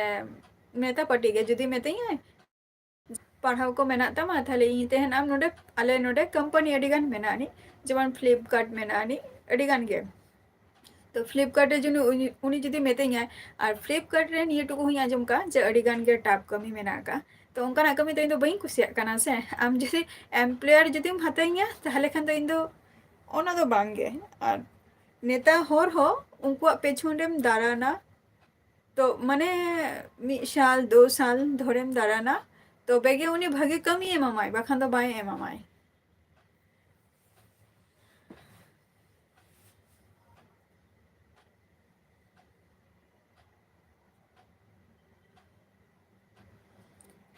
ᱱᱮᱛᱟ ᱯᱟᱹᱴᱤ ᱜᱮ ᱡᱩᱫᱤ ᱢᱤᱛᱟᱹᱧᱟᱭ, "ᱯᱟᱲᱦᱟᱣ ᱠᱚ ᱢᱮᱱᱟᱜ ᱛᱟᱢᱟ, ᱛᱟᱦᱞᱮ ᱤᱧ ᱛᱟᱦᱮᱱ ᱟᱢ ᱱᱚᱰᱮ, ᱟᱞᱮ ᱱᱚᱰᱮ company ᱟᱹᱰᱤ ᱜᱟᱱ ᱢᱮᱱᱟᱜ ᱟᱹᱱᱤᱡ, ᱡᱮᱢᱚᱱ Flipkart ᱢᱮᱱᱟᱜ ᱟᱹᱱᱤᱡ, ᱟᱹᱰᱤ ᱜᱟᱱ ᱜᱮ᱾ ᱛᱚ Flipkart ᱨᱮ ᱡᱩᱫᱤ ᱩᱱᱤ, ᱩᱱᱤ ᱡᱩᱫᱤ ᱢᱤᱛᱟᱹᱧᱟᱭ, ᱟᱨ Flipkart ᱨᱮ ᱱᱤᱭᱟᱹ ᱴᱩᱠᱩ ᱦᱚᱸᱧ ᱟᱸᱡᱚᱢ ᱠᱟᱜᱼᱟ ᱡᱮ ᱟᱹᱰᱤ ᱜᱟᱱ ᱜᱮ tough ᱠᱟᱹᱢᱤ ᱢᱮᱱᱟᱜ ᱟᱠᱟᱫ, ᱛᱚ ᱚᱱᱠᱟᱱᱟᱜ ᱠᱟᱹᱢᱤ ᱫᱚ ᱤᱧ ᱫᱚ ᱵᱟᱹᱧ ᱠᱩᱥᱤᱭᱟᱜ ᱠᱟᱱᱟ ᱥᱮ᱾ ᱟᱢ ᱡᱩᱫᱤ employer ᱡᱩᱫᱤᱢ ᱦᱟᱛᱟᱣᱤᱧᱟ, ᱛᱟᱦᱞᱮ ᱠᱷᱟᱱ ᱫᱚ ᱤᱧ ᱫᱚ ᱚᱱᱟ ᱫᱚ ᱵᱟᱝ ᱜᱮ᱾ ᱟᱨ ᱱᱮᱛᱟ ᱦᱚᱲ ᱦᱚᱸ ᱩᱱᱠᱩᱣᱟᱜ ᱯᱮᱪᱷᱚᱱ ᱨᱮᱢ ᱫᱟᱬᱟᱱᱟ, ᱛᱚ ᱢᱟᱱᱮ ᱢᱤᱫ ᱥᱟᱞ, ᱫᱩ ᱥᱟᱞ ᱫᱷᱚᱨᱮᱢ ᱫᱟᱬᱟᱱᱟ, ᱛᱚᱵᱮ ᱜᱮ ᱩᱱᱤ ᱵᱷᱟᱜᱮ ᱠᱟᱹᱢᱤ ᱮᱢᱟᱢᱟᱭ, ᱵᱟᱠᱷᱟᱱ ᱫᱚ ᱵᱟᱭ ᱮᱢᱟᱢᱟᱭ᱾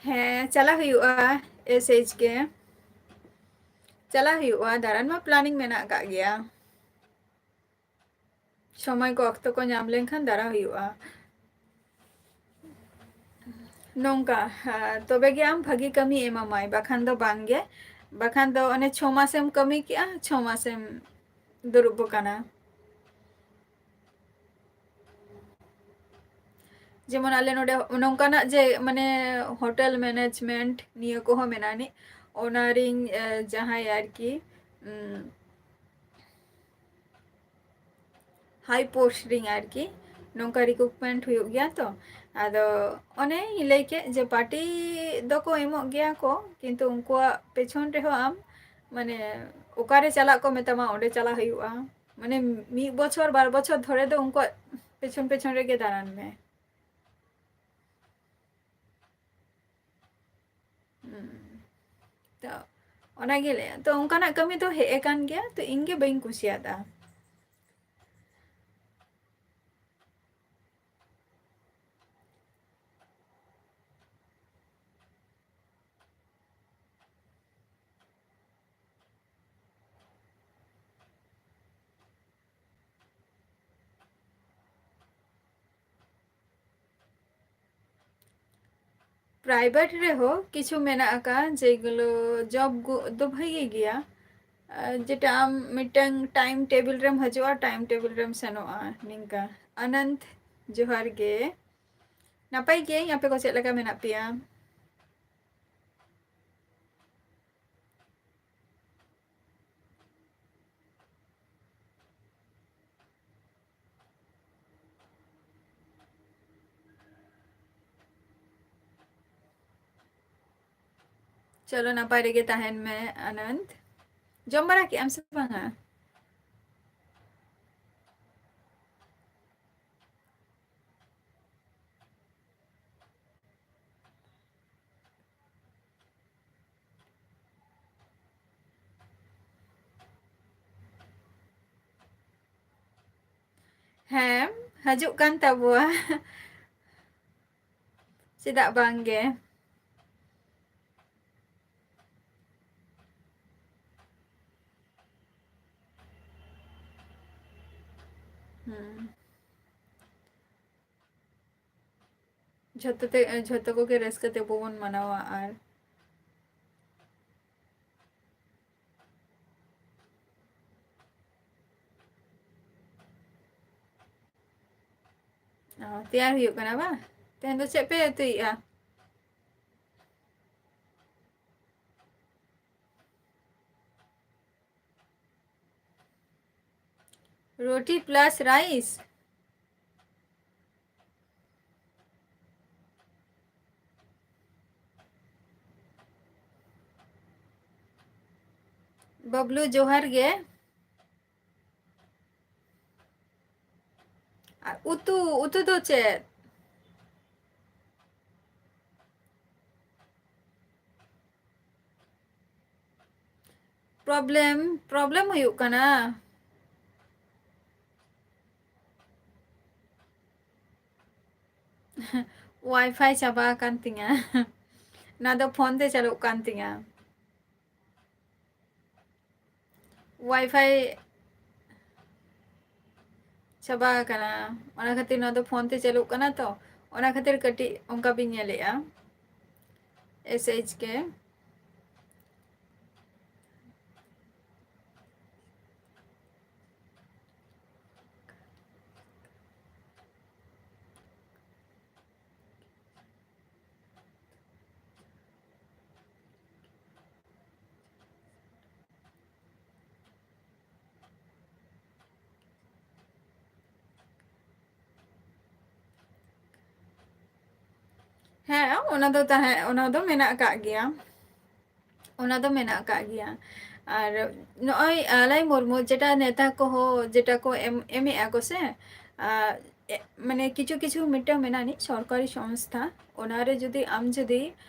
ᱦᱮᱸ, ᱪᱟᱞᱟᱜ ᱦᱩᱭᱩᱜᱼᱟ, S H K ᱪᱟᱞᱟᱜ ᱦᱩᱭᱩᱜᱼᱟ, ᱫᱟᱬᱟᱱ ᱢᱟ planning ᱢᱮᱱᱟᱜ ᱟᱠᱟᱫ ᱜᱮᱭᱟ᱾ ᱥᱚᱢᱚᱭ ᱠᱚ, ᱚᱠᱛᱚ ᱠᱚ ᱧᱟᱢ ᱞᱮᱱᱠᱷᱟᱱ ᱫᱟᱬᱟ ᱦᱩᱭᱩᱜᱼᱟ᱾ ᱱᱚᱝᱠᱟ, ᱦᱮᱸ, ᱛᱚᱵᱮ ᱜᱮ ᱟᱢ ᱵᱷᱟᱹᱜᱤ ᱠᱟᱹᱢᱤ ᱮᱢᱟᱢᱟᱭ, ᱵᱟᱠᱷᱟᱱ ᱫᱚ ᱵᱟᱝ ᱜᱮ᱾ ᱵᱟᱠᱷᱟᱱ ᱫᱚ ᱚᱱᱮ ᱪᱷᱚ ᱢᱟᱥᱮᱢ ᱠᱟᱹᱢᱤ ᱠᱮᱜᱼᱟ, ᱪᱷᱚ ᱢᱟᱥᱮᱢ ᱫᱩᱲᱩᱵ ᱟᱠᱟᱱᱟ᱾ ᱡᱮᱢᱚᱱ ᱟᱞᱮ ᱱᱚᱰᱮ ᱱᱚᱝᱠᱟᱱᱟᱜ ᱡᱮ, ᱢᱟᱱᱮ, hotel management ᱱᱤᱭᱟᱹ ᱠᱚᱦᱚᱸ ᱢᱮᱱᱟᱜ ᱟᱹᱱᱤᱡ, ᱚᱱᱟ ᱨᱤᱧ, ᱮ, ᱡᱟᱦᱟᱸᱭ ᱟᱨᱠᱤ, ᱩᱢ, high post ᱨᱤᱧ ᱟᱨᱠᱤ, ᱱᱚᱝᱠᱟ recruitment ᱦᱩᱭᱩᱜ ᱜᱮᱭᱟ ᱛᱚ᱾ ᱟᱫᱚ ᱚᱱᱮᱧ ᱞᱟᱹᱭ ᱠᱮᱫ ᱡᱮ party ᱫᱚᱠᱚ ᱮᱢᱚᱜ ᱜᱮᱭᱟ ᱠᱚ, ᱠᱤᱱᱛᱩ ᱩᱱᱠᱩᱣᱟᱜ ᱯᱮᱪᱷᱚᱱ ᱨᱮᱦᱚᱸ ᱟᱢ, ᱢᱟᱱᱮ, ᱚᱠᱟᱨᱮ ᱪᱟᱞᱟᱜ ᱠᱚ ᱢᱮᱛᱟᱢᱟ, ᱚᱸᱰᱮ ᱪᱟᱞᱟᱜ ᱦᱩᱭᱩᱜᱼᱟ᱾ ᱢᱟᱱᱮ, ᱢᱤᱫ ᱵᱚᱪᱷᱚᱨ, ᱵᱟᱨ ᱵᱚᱪᱷᱚᱨ ᱫᱷᱚᱨᱮ ᱫᱚ ᱩᱱᱠᱩᱣᱟᱜ ᱯᱮᱪᱷᱚᱱ ᱯᱮᱪᱷᱚᱱ ᱨᱮᱜᱮ ᱫᱟᱬᱟᱱ ᱢᱮ᱾ ᱦᱩᱸ᱾ ᱛᱚ, ᱚᱱᱟᱜᱮ ᱞᱟᱹᱭᱟ᱾ ᱛᱚ, ᱚᱱᱠᱟᱱᱟᱜ ᱠᱟᱹᱢᱤ ᱫᱚ ᱦᱮᱡ ᱟᱠᱟᱱ ᱜᱮᱭᱟ, ᱛᱚ, ᱤᱧ ᱜᱮ ᱵᱟᱹᱧ ᱠᱩᱥᱤᱭᱟᱫᱟ᱾ ᱯᱨᱟᱭᱵᱷᱮᱴ ᱨᱮᱦᱚᱸ ᱠᱤᱪᱷᱩ ᱢᱮᱱᱟᱜ ᱟᱠᱟᱫ, ᱡᱮᱜᱩᱞᱳ ᱡᱚᱵ ᱫᱚ ᱵᱷᱟᱜᱤ ᱜᱮᱭᱟ᱾ ᱟᱨ ᱡᱮᱴᱟ ᱟᱢ ᱢᱤᱫᱴᱟᱝ ᱴᱟᱭᱤᱢ ᱴᱮᱵᱤᱞ ᱨᱮᱢ ᱦᱤᱡᱩᱜᱼᱟ, ᱴᱟᱭᱤᱢ ᱴᱮᱵᱤᱞ ᱨᱮᱢ ᱥᱮᱱᱚᱜᱼᱟ, ᱱᱤᱝᱠᱟ᱾ ᱟᱱᱟᱱᱫ, ᱡᱚᱦᱟᱨ ᱜᱮ᱾ ᱱᱟᱯᱟᱭ ᱜᱤᱭᱟᱹᱧ, ᱟᱯᱮ ᱠᱚ ᱪᱮᱫ ᱞᱮᱠᱟ ᱢᱮᱱᱟᱜ ᱯᱮᱭᱟ? ᱪᱚᱞᱚ, ᱱᱟᱯᱟᱭ ᱨᱮᱜᱮ ᱛᱟᱦᱮᱱ ᱢᱮ, ᱟᱱᱟᱱᱫ᱾ ᱡᱚᱢ ᱵᱟᱲᱟ ᱠᱮᱜ ᱟᱢ ᱥᱮ ᱵᱟᱝᱟ? ᱦᱮᱸ, ᱦᱤᱡᱩᱜ ᱠᱟᱱ ᱛᱟᱵᱚᱣᱟ᱾ ᱪᱮᱫᱟᱜ ᱵᱟᱝ ᱜᱮ? ᱦᱩᱸ᱾ ᱡᱷᱚᱛᱚ ᱛᱮ, ᱡᱷᱚᱛᱚ ᱠᱚᱜᱮ ᱨᱟᱹᱥᱠᱟᱹ ᱛᱮᱵᱚ ᱵᱚᱱ ᱢᱟᱱᱟᱣᱟ᱾ ᱟᱨ ᱚ, ᱛᱮᱭᱟᱨ ᱦᱩᱭᱩᱜ ᱠᱟᱱᱟ ᱵᱟᱝ? ᱛᱮᱦᱮᱧ ᱫᱚ ᱪᱮᱫ ᱯᱮ ᱩᱛᱩᱭᱮᱫᱼᱟ? ᱨᱩᱴᱤ plus rice? ᱵᱟᱵᱞᱩ, ᱡᱚᱦᱟᱨ ᱜᱮ᱾ ᱟᱨ ᱩᱛᱩ, ᱩᱛᱩ ᱫᱚ ᱪᱮᱫ? ᱯᱨᱚᱵᱞᱮᱢ, ᱯᱨᱚᱵᱞᱮᱢ ᱦᱩᱭᱩᱜ ᱠᱟᱱᱟ᱾ ᱣᱟᱭᱯᱷᱟᱭ ᱪᱟᱵᱟ ᱟᱠᱟᱱ ᱛᱤᱧᱟ᱾ ᱱᱚᱣᱟ ᱫᱚ ᱯᱷᱳᱱ ᱛᱮ ᱪᱟᱹᱞᱩᱜ ᱠᱟᱱ ᱛᱤᱧᱟ᱾ ᱣᱟᱭᱯᱷᱟᱭ ᱪᱟᱵᱟ ᱟᱠᱟᱱᱟ, ᱚᱱᱟ ᱠᱷᱟᱹᱛᱤᱨ ᱱᱚᱣᱟ ᱫᱚ ᱯᱷᱳᱱ ᱛᱮ ᱪᱟᱹᱞᱩᱜ ᱠᱟᱱᱟ ᱛᱚ, ᱚᱱᱟ ᱠᱷᱟᱹᱛᱤᱨ ᱠᱟᱹᱴᱤᱡ ᱚᱱᱠᱟ ᱵᱤᱱ ᱧᱮᱞᱮᱜᱼᱟ᱾ S H K. ᱦᱮᱸ, ᱚᱱᱟ ᱫᱚ ᱛᱟᱦᱮᱸ, ᱚᱱᱟ ᱫᱚ ᱢᱮᱱᱟᱜ ᱟᱠᱟᱫ ᱜᱮᱭᱟ᱾ ᱚᱱᱟ ᱫᱚ ᱢᱮᱱᱟᱜ ᱟᱠᱟᱫ ᱜᱮᱭᱟ᱾ ᱟᱨ ᱱᱚᱜᱼᱚᱭ ᱟᱞᱟᱭ ᱢᱩᱨᱢᱩ ᱡᱮᱴᱟ ᱱᱮᱛᱟ ᱠᱚᱦᱚᱸ ᱡᱮᱴᱟ ᱠᱚ ᱮᱢ, ᱮᱢᱮᱜᱼᱟ ᱠᱚ ᱥᱮ, ᱟᱨ, ᱮ, ᱢᱟᱱᱮ ᱠᱤᱪᱷᱩ ᱠᱤᱪᱷᱩ ᱢᱤᱫᱴᱟᱝ ᱢᱮᱱᱟᱜ ᱟᱹᱱᱤᱡ ᱥᱚᱨᱠᱟᱨᱤ ᱥᱚᱝᱥᱛᱷᱟ, ᱚᱱᱟᱨᱮ ᱡᱩᱫᱤ ᱟᱢ ᱡᱩᱫᱤ,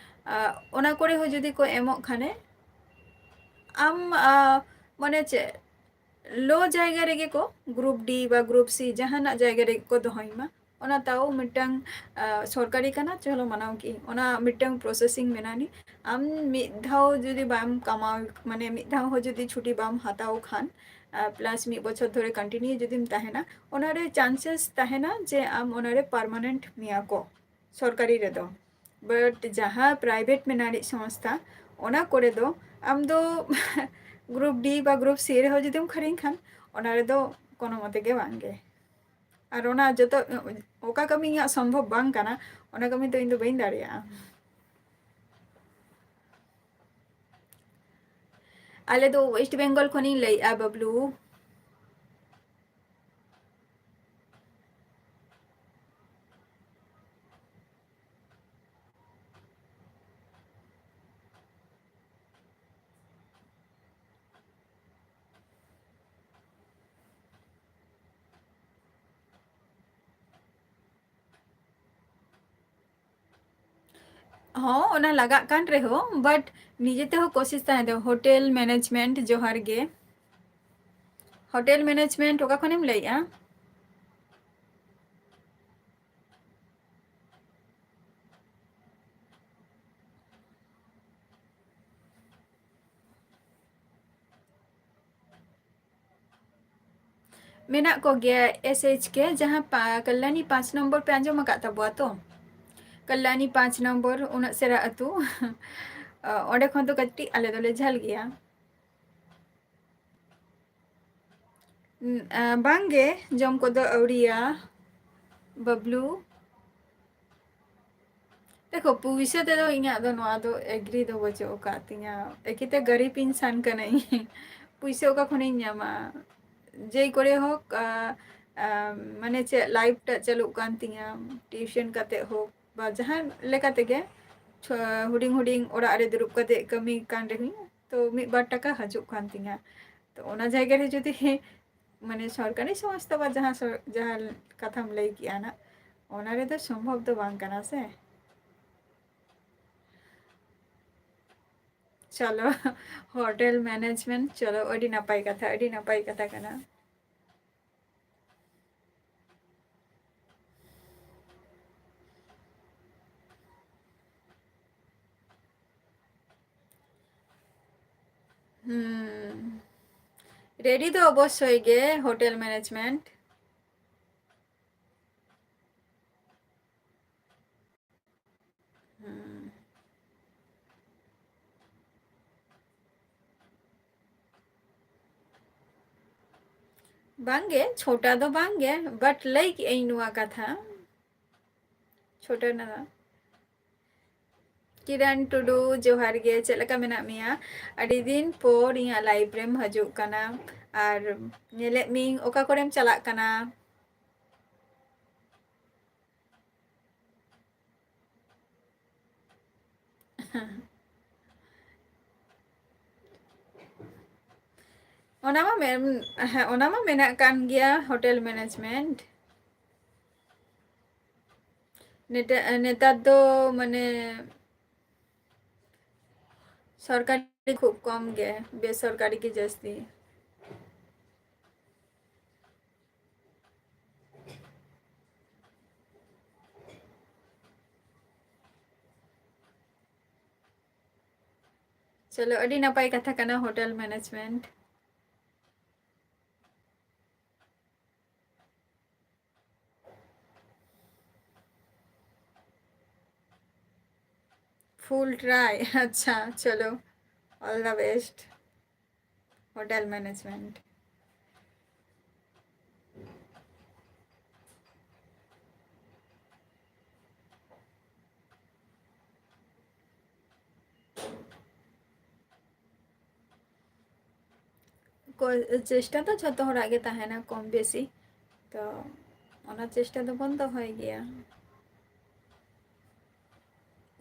ᱟ, ᱚᱱᱟ ᱠᱚᱨᱮ ᱦᱚᱸ ᱡᱩᱫᱤ ᱠᱚ ᱮᱢᱚᱜ ᱠᱷᱟᱱᱮ, ᱟᱢ, ᱟ, ᱢᱟᱱᱮ ᱪᱮᱫ, ᱞᱳ ᱡᱟᱭᱜᱟ ᱨᱮᱜᱮ ᱠᱚ, ᱜᱨᱩᱯ ᱰᱤ ᱵᱟ ᱜᱨᱩᱯ ᱥᱤ ᱡᱟᱦᱟᱱᱟᱜ ᱡᱟᱭᱜᱟ ᱨᱮᱜᱮ ᱠᱚ ᱫᱚᱦᱚᱭ ᱢᱟ, ᱚᱱᱟ ᱛᱟᱣ ᱢᱤᱫᱴᱟᱝ, ᱟ, ᱥᱚᱨᱠᱟᱨᱤ ᱠᱟᱱᱟ, ᱪᱚᱞᱚ ᱢᱟᱱᱟᱣ ᱠᱤ, ᱚᱱᱟ ᱢᱤᱫᱴᱟᱝ ᱯᱨᱚᱥᱮᱥᱤᱝ ᱢᱮᱱᱟᱜᱼᱟ ᱱᱤ᱾ ᱟᱢ ᱢᱤᱫ ᱫᱷᱟᱣ ᱡᱩᱫᱤ ᱵᱟᱢ ᱠᱟᱢᱟᱣ, ᱢᱟᱱᱮ ᱢᱤᱫ ᱫᱷᱟᱣ ᱦᱚᱸ ᱡᱩᱫᱤ ᱪᱷᱩᱴᱤ ᱵᱟᱢ ᱦᱟᱛᱟᱣ ᱠᱷᱟᱱ, ᱟ, ᱯᱞᱟᱥ ᱢᱤᱫ ᱵᱚᱪᱷᱚᱨ ᱫᱷᱚᱨᱮ ᱠᱚᱱᱴᱤᱱᱤᱭᱩ ᱡᱩᱫᱤᱢ ᱛᱟᱦᱮᱱᱟ, ᱚᱱᱟᱨᱮ ᱪᱟᱱᱥᱮᱥ ᱛᱟᱦᱮᱱᱟ ᱡᱮ ᱟᱢ ᱚᱱᱟᱨᱮ ᱯᱟᱨᱢᱟᱱᱮᱱᱴ ᱢᱮᱭᱟ ᱠᱚ ᱥᱚᱨᱠᱟᱨᱤ ᱨᱮᱫᱚ᱾ ᱵᱟᱴ ᱡᱟᱦᱟᱸ ᱯᱨᱟᱭᱵᱷᱮᱴ ᱢᱮᱱᱟᱜ ᱟᱹᱱᱤᱡ ᱥᱚᱝᱥᱛᱷᱟ, ᱚᱱᱟ ᱠᱚᱨᱮ ᱫᱚ ᱟᱢ ᱫᱚ ᱜᱨᱩᱯ ᱰᱤ ᱵᱟ ᱜᱨᱩᱯ ᱥᱤ ᱨᱮᱦᱚᱸ ᱡᱩᱫᱤᱢ ᱠᱷᱟᱹᱨᱤᱧ ᱠᱷᱟᱱ, ᱚᱱᱟ ᱨᱮᱫᱚ ᱠᱳᱱᱳ ᱢᱚᱛᱮ ᱜᱮ ᱵᱟᱝ ᱜᱮ᱾ ᱟᱨ ᱚᱱᱟ ᱡᱚᱛᱚ, ᱚᱠᱟ ᱠᱟᱹᱢᱤ ᱤᱧᱟᱹᱜ ᱥᱚᱢᱵᱷᱚᱵ ᱵᱟᱝ ᱠᱟᱱᱟ, ᱚᱱᱟ ᱠᱟᱹᱢᱤ ᱫᱚ ᱤᱧ ᱫᱚ ᱵᱟᱹᱧ ᱫᱟᱲᱮᱭᱟᱜᱼᱟ᱾ ᱟᱞᱮ ᱫᱚ ᱳᱭᱮᱥᱴ ᱵᱮᱝᱜᱚᱞ ᱠᱷᱚᱱᱤᱧ ᱞᱟᱹᱭᱮᱜᱼᱟ, ᱵᱟᱵᱞᱩ᱾ ᱦᱚᱸ, ᱚᱱᱟ ᱞᱟᱜᱟᱜ ᱠᱟᱱ ᱨᱮᱦᱚᱸ, but ᱱᱤᱡᱮ ᱛᱮᱦᱚᱸ ᱠᱳᱥᱤᱥ ᱛᱟᱦᱮᱸ ᱫᱚ᱾ ᱦᱳᱴᱮᱞ ᱢᱮᱱᱮᱡᱽᱢᱮᱱᱴ, ᱡᱚᱦᱟᱨ ᱜᱮ᱾ ᱦᱳᱴᱮᱞ ᱢᱮᱱᱮᱡᱽᱢᱮᱱᱴ ᱚᱠᱟ ᱠᱷᱚᱱᱮᱢ ᱞᱟᱹᱭᱮᱜᱼᱟ? ᱢᱮᱱᱟᱜ ᱠᱚᱜᱮᱭᱟ S H K, ᱡᱟᱦᱟᱸ ᱯᱟ-, ᱠᱟᱞᱞᱟᱱᱤ ᱯᱟᱸᱪ ᱱᱚᱢᱵᱚᱨ ᱯᱮ ᱟᱸᱡᱚᱢ ᱟᱠᱟᱫ ᱛᱟᱵᱚᱣᱟ ᱛᱚ? ᱠᱟᱞᱞᱟᱱᱤ ᱯᱟᱸᱪ ᱱᱚᱢᱵᱚᱨ, ᱩᱱᱟᱹᱜ ᱥᱮᱨᱟ ᱟᱹᱛᱩ᱾ ᱚᱸᱰᱮ ᱠᱷᱚᱱ ᱫᱚ ᱠᱟᱹᱴᱤᱡ ᱟᱞᱮ ᱫᱚᱞᱮ ᱡᱷᱟᱹᱞ ᱜᱮᱭᱟ᱾ ᱩᱸ, ᱟ, ᱵᱟᱝᱜᱮ, ᱡᱚᱢ ᱠᱚᱫᱚ ᱟᱹᱣᱨᱤᱭᱟ, ᱵᱟᱵᱞᱩ᱾ ᱫᱮᱠᱷᱚ, ᱯᱩᱭᱥᱟᱹ ᱛᱮᱫᱚ ᱤᱧᱟᱹᱜ ᱫᱚ ᱱᱚᱣᱟ ᱫᱚ agree ᱫᱚ ᱵᱟᱹᱪᱩᱜ ᱟᱠᱟᱫ ᱛᱤᱧᱟᱹ᱾ ᱮᱠᱤᱛᱮ ᱜᱟᱨᱤᱵ ᱤᱱᱥᱟᱱ ᱠᱟᱹᱱᱟᱹᱧ᱾ ᱯᱩᱭᱥᱟᱹ ᱚᱠᱟ ᱠᱷᱚᱱᱤᱧ ᱧᱟᱢᱟ? ᱡᱮᱭ ᱠᱚᱨᱮ ᱦᱳᱠ, ᱟ, ᱟ, ᱢᱟᱱᱮ ᱪᱮᱫ, life ᱴᱟᱜ ᱪᱟᱹᱞᱩᱜ ᱠᱟᱱ ᱛᱤᱧᱟᱹ, tuition ᱠᱟᱛᱮ ᱦᱳᱠ, ᱵᱟ ᱡᱟᱦᱟᱸ ᱞᱮᱠᱟ ᱛᱮᱜᱮ, ᱪᱷᱚ-, ᱦᱩᱰᱤᱧ ᱦᱩᱰᱤᱧ ᱚᱲᱟᱜ ᱨᱮ ᱫᱩᱲᱩᱵ ᱠᱟᱛᱮ ᱠᱟᱹᱢᱤ ᱠᱟᱱ ᱨᱮᱦᱚᱸᱧ, ᱛᱚ ᱢᱤᱫ ᱵᱟᱨ ᱴᱟᱠᱟ ᱦᱤᱡᱩᱜ ᱠᱟᱱ ᱛᱤᱧᱟᱹ᱾ ᱛᱚ ᱚᱱᱟ ᱡᱟᱭᱜᱟ ᱨᱮ ᱡᱩᱫᱤ ᱢᱟᱱᱮ ᱥᱚᱨᱠᱟᱨᱤ ᱥᱚᱝᱥᱛᱷᱟ ᱵᱟ ᱡᱟᱦᱟᱸ ᱥᱚᱨ-, ᱡᱟᱦᱟᱸ ᱠᱟᱛᱷᱟᱢ ᱞᱟᱹᱭ ᱠᱮᱜᱼᱟ ᱱᱟᱜ, ᱚᱱᱟ ᱨᱮᱫᱚ ᱥᱚᱢᱵᱷᱚᱵ ᱫᱚ ᱵᱟᱝ ᱠᱟᱱᱟ ᱥᱮ᱾ ᱪᱚᱞᱚ, hotel management, ᱪᱚᱞᱚ, ᱟᱹᱰᱤ ᱱᱟᱯᱟᱭ ᱠᱟᱛᱷᱟ, ᱟᱹᱰᱤ ᱱᱟᱯᱟᱭ ᱠᱟᱛᱷᱟ ᱠᱟᱱᱟ᱾ ᱦᱩᱸ᱾ Ready ᱫᱚ ᱚᱵᱚᱥᱥᱳᱭ ᱜᱮ, hotel management᱾ ᱦᱩᱸ᱾ ᱵᱟᱝᱜᱮ, ᱪᱷᱳᱴᱟ ᱫᱚ ᱵᱟᱝᱜᱮ, but ᱞᱟᱹᱭ ᱠᱮᱜᱼᱟᱹᱧ ᱱᱚᱣᱟ ᱠᱟᱛᱷᱟ᱾ ᱪᱷᱳᱴᱟ ᱨᱮᱱᱟᱜ ᱫᱚ᱾ ᱠᱤᱨᱟᱱ ᱴᱩᱰᱩ, ᱡᱚᱦᱟᱨ ᱜᱮ, ᱪᱮᱫ ᱞᱮᱠᱟ ᱢᱮᱱᱟᱜ ᱢᱮᱭᱟ? ᱟᱹᱰᱤ ᱫᱤᱱ ᱯᱚᱨ ᱤᱧᱟᱹᱜ live ᱨᱮᱢ ᱦᱤᱡᱩᱜ ᱠᱟᱱᱟ, ᱟᱨ ᱧᱮᱞᱮᱫ ᱢᱤᱭᱟᱹᱧ ᱚᱠᱟ ᱠᱚᱨᱮᱢ ᱪᱟᱞᱟᱜ ᱠᱟᱱᱟ᱾ ᱚᱱᱟ ᱢᱟ ᱢᱮᱱ-, ᱦᱮᱸ, ᱚᱱᱟ ᱢᱟ ᱢᱮᱱᱟᱜ ᱠᱟᱱ ᱜᱮᱭᱟ, hotel management᱾ ᱱᱮᱴᱟ-, ᱱᱮᱛᱟᱨ ᱫᱚ ᱢᱟᱱᱮ ᱥᱚᱨᱠᱟᱨᱤ ᱠᱷᱩᱵ ᱠᱚᱢ ᱜᱮ, ᱵᱮᱥᱚᱨᱠᱟᱨᱤ ᱜᱮ ᱡᱟᱹᱥᱛᱤ᱾ ᱪᱚᱞᱚ, ᱟᱹᱰᱤ ᱱᱟᱯᱟᱭ ᱠᱟᱛᱷᱟ ᱠᱟᱱᱟ, hotel management᱾ Full try. ᱟᱪᱪᱷᱟ, ᱪᱚᱞᱚ, all the best. Hotel management. ᱠᱚ-, ᱪᱮᱥᱴᱟ ᱫᱚ ᱡᱷᱚᱛᱚ ᱦᱚᱲᱟᱜ ᱜᱮ ᱛᱟᱦᱮᱱᱟ ᱠᱚᱢ ᱵᱮᱥᱤ, ᱛᱚ ᱚᱱᱟ ᱪᱮᱥᱴᱟ ᱫᱚᱵᱚᱱ ᱫᱚᱦᱚᱭ ᱜᱮᱭᱟ᱾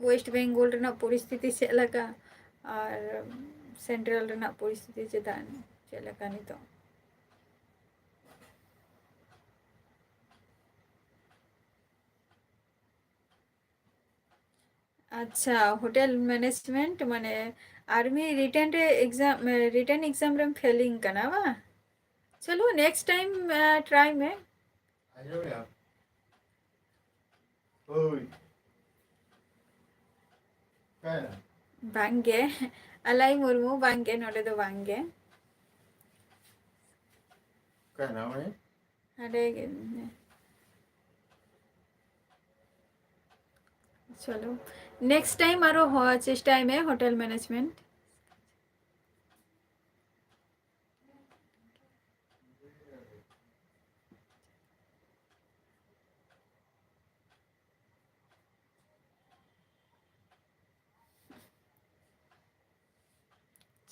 ᱳᱭᱮᱥᱴ ᱵᱮᱝᱜᱚᱞ ᱨᱮᱱᱟᱜ ᱯᱚᱨᱤᱥᱛᱷᱤᱛᱤ ᱪᱮᱫ ᱞᱮᱠᱟ ᱟᱨ ᱥᱮᱱᱴᱨᱟᱞ ᱨᱮᱱᱟᱜ ᱯᱚᱨᱤᱥᱛᱷᱤᱛᱤ ᱪᱮᱫᱟᱜ, ᱪᱮᱫ ᱞᱮᱠᱟ ᱱᱤᱛᱚᱜ? ᱟᱪᱪᱷᱟ, ᱦᱳᱴᱮᱞ ᱢᱮᱱᱮᱡᱽᱢᱮᱱᱴ ᱢᱟᱱᱮ ᱟᱨᱢᱤ ᱨᱤᱴᱮᱱ ᱨᱮ ᱮᱠᱡᱟᱢ, ᱨᱤᱴᱮᱱ ᱮᱠᱡᱟᱢ ᱨᱮᱢ ᱯᱷᱮᱞᱤᱝ ᱠᱟᱱᱟ ᱵᱟᱝ? ᱪᱚᱞᱚ, ᱱᱮᱠᱥᱴ ᱴᱟᱭᱤᱢ ᱴᱨᱟᱭ ᱢᱮ᱾ ᱦᱳᱭ᱾ ᱚᱠᱟᱭᱮᱱᱟ? ᱵᱟᱝᱜᱮ, ᱟᱞᱟᱭ ᱢᱩᱨᱢᱩ, ᱵᱟᱝᱜᱮ, ᱱᱚᱰᱮ ᱫᱚ ᱵᱟᱝᱜᱮ᱾ ᱚᱠᱟᱭᱮᱱᱟ ᱩᱱᱤ? ᱦᱟᱸᱰᱮ ᱜᱮ᱾ ᱪᱚᱞᱚ, ᱱᱮᱠᱥᱴ ᱴᱟᱭᱤᱢ ᱟᱨᱚ ᱦᱚ-, ᱪᱮᱥᱴᱟᱭ ᱢᱮ ᱦᱳᱴᱮᱞ ᱢᱮᱱᱮᱡᱽᱢᱮᱱᱴ᱾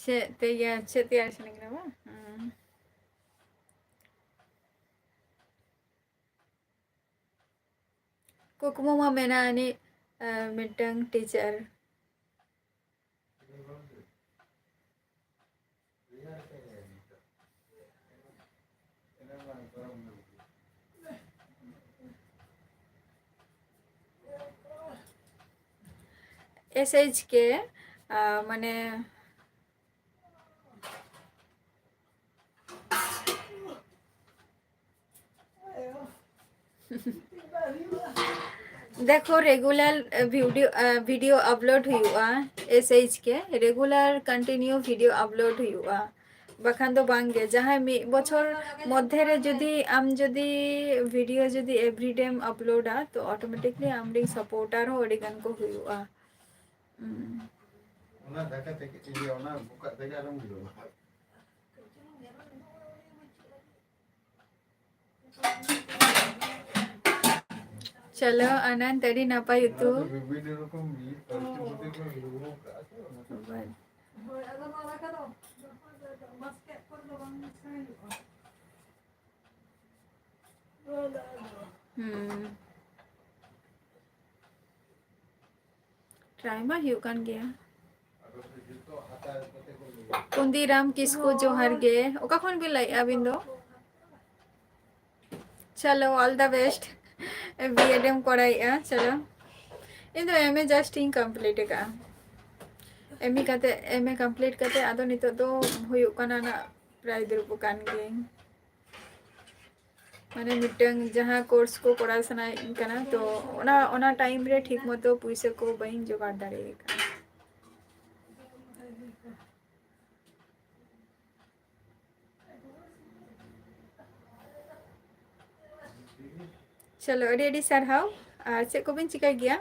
ᱪᱮᱫ ᱛᱮᱭᱟᱨ, ᱪᱮᱫ ᱛᱮᱭᱟᱨ ᱥᱟᱱᱟ ᱠᱟᱱᱟ ᱵᱟᱝ? ᱦᱩᱸ᱾ ᱠᱩᱠᱢᱩ ᱢᱟ ᱢᱮᱱᱟᱜ ᱟᱹᱱᱤᱡ, ᱟᱨ ᱢᱤᱫᱴᱟᱝ ᱴᱤᱪᱟᱨ᱾ ᱮᱥ ᱮᱭᱤᱪ ᱠᱮ, ᱟᱨ ᱢᱟᱱᱮ ᱫᱮᱠᱷᱚ, ᱨᱮᱜᱩᱞᱟᱨ ᱵᱷᱤᱰᱤᱭᱳ, ᱵᱷᱤᱰᱤᱭᱳ ᱟᱯᱞᱳᱰ ᱦᱩᱭᱩᱜᱼᱟ, ᱮᱥ ᱮᱭᱤᱪ ᱠᱮ, ᱨᱮᱜᱩᱞᱟᱨ ᱠᱚᱱᱴᱤᱱᱤᱭᱩ ᱵᱷᱤᱰᱤᱭᱳ ᱟᱯᱞᱳᱰ ᱦᱩᱭᱩᱜᱼᱟ, ᱵᱟᱠᱷᱟᱱ ᱫᱚ ᱵᱟᱝ ᱜᱮ᱾ ᱡᱟᱦᱟᱸᱭ ᱢᱤᱫ ᱵᱚᱪᱷᱚᱨ ᱢᱚᱫᱽᱫᱷᱮ ᱨᱮ ᱡᱩᱫᱤ ᱟᱢ ᱡᱩᱫᱤ ᱵᱷᱤᱰᱤᱭᱳ ᱡᱩᱫᱤ ᱮᱵᱷᱨᱤᱰᱮᱢ ᱟᱯᱞᱳᱰᱟ, ᱛᱚ ᱚᱴᱳᱢᱮᱴᱤᱠᱞᱤ ᱟᱢᱨᱮᱱ ᱥᱟᱯᱳᱨᱴᱟᱨ ᱦᱚᱸ ᱟᱹᱰᱤ ᱜᱟᱱ ᱠᱚ ᱦᱩᱭᱩᱜᱼᱟ᱾ ᱦᱩᱸ᱾ ᱚᱱᱟ ᱫᱟᱠᱟ ᱛᱮᱜᱮ, ᱤᱭᱟᱹ, ᱚᱱᱟ ᱵᱚᱠᱟᱜ ᱛᱮᱜᱮ ᱟᱞᱚᱢ ᱜᱩᱞᱟᱹᱣᱟ᱾ ᱪᱚᱞᱚ ᱟᱱᱟᱱᱫ, ᱟᱹᱰᱤ ᱱᱟᱯᱟᱭ ᱩᱛᱩ᱾ ᱚᱱᱟ ᱫᱚ ᱵᱤᱵᱷᱤᱱᱱᱚ ᱨᱚᱠᱚᱢ ᱢᱤᱫ ᱯᱟᱹᱨᱥᱤ ᱢᱚᱛᱚ ᱠᱚ ᱞᱩᱵᱚᱜ ᱠᱟᱜᱼᱟ ᱥᱮ, ᱚᱱᱟ ᱠᱚ᱾ ᱦᱳᱭ, ᱟᱫᱚ ᱱᱚᱣᱟ ᱫᱟᱠᱟ ᱫᱚ ᱵᱟᱥᱠᱮ ᱠᱚᱨᱮ ᱫᱚ ᱵᱟᱝ ᱢᱮᱥᱟ ᱦᱩᱭᱩᱜᱼᱟ᱾ ᱦᱩᱸ᱾ ᱴᱨᱟᱭ ᱢᱟ ᱦᱩᱭᱩᱜ ᱠᱟᱱ ᱜᱮᱭᱟ᱾ ᱠᱩᱱᱫᱤᱨᱟᱢ ᱠᱤᱥᱠᱩ, ᱡᱚᱦᱟᱨ ᱜᱮ᱾ ᱚᱠᱟ ᱠᱷᱚᱱ ᱵᱤᱱ ᱞᱟᱹᱭᱮᱫᱼᱟ ᱟᱹᱵᱤᱱ ᱫᱚ? ᱪᱚᱞᱚ, all the best. B Ed M ᱠᱚᱨᱟᱣᱮᱫᱼᱟ, ᱪᱚᱞᱚ᱾ ᱤᱧ ᱫᱚ ᱮᱢ ᱮ just ᱤᱧ complete ᱟᱠᱟᱫᱼᱟ᱾ ᱮᱢ ᱮ ᱠᱟᱛᱮ, ᱮᱢ ᱮ complete ᱠᱟᱛᱮ ᱟᱫᱚ ᱱᱤᱛᱚᱜ ᱫᱚ ᱦᱩᱭᱩᱜ ᱠᱟᱱᱟ ᱱᱟᱜ, ᱯᱨᱟᱭ ᱫᱩᱲᱩᱵ ᱟᱠᱟᱱ ᱜᱤᱭᱟᱹᱧ᱾ ᱢᱟᱱᱮ ᱢᱤᱫᱴᱟᱝ ᱡᱟᱦᱟᱸ course ᱠᱚ ᱠᱚᱨᱟᱣ ᱥᱟᱱᱟᱭᱮᱫ ᱠᱟᱱᱟ, ᱛᱚ ᱚᱱᱟ, ᱚᱱᱟ time ᱨᱮ ᱴᱷᱤᱠ ᱢᱚᱛᱚ ᱯᱩᱭᱥᱟᱹ ᱠᱚ ᱵᱟᱹᱧ ᱡᱚᱜᱟᱲ ᱫᱟᱲᱮ ᱟᱠᱟᱫᱟ᱾ ᱪᱚᱞᱚ, ᱟᱹᱰᱤ ᱟᱹᱰᱤ ᱥᱟᱨᱦᱟᱣ᱾ ᱟᱨ ᱪᱮᱫ ᱠᱚᱵᱤᱱ ᱪᱤᱠᱟᱹᱭ ᱜᱮᱭᱟ?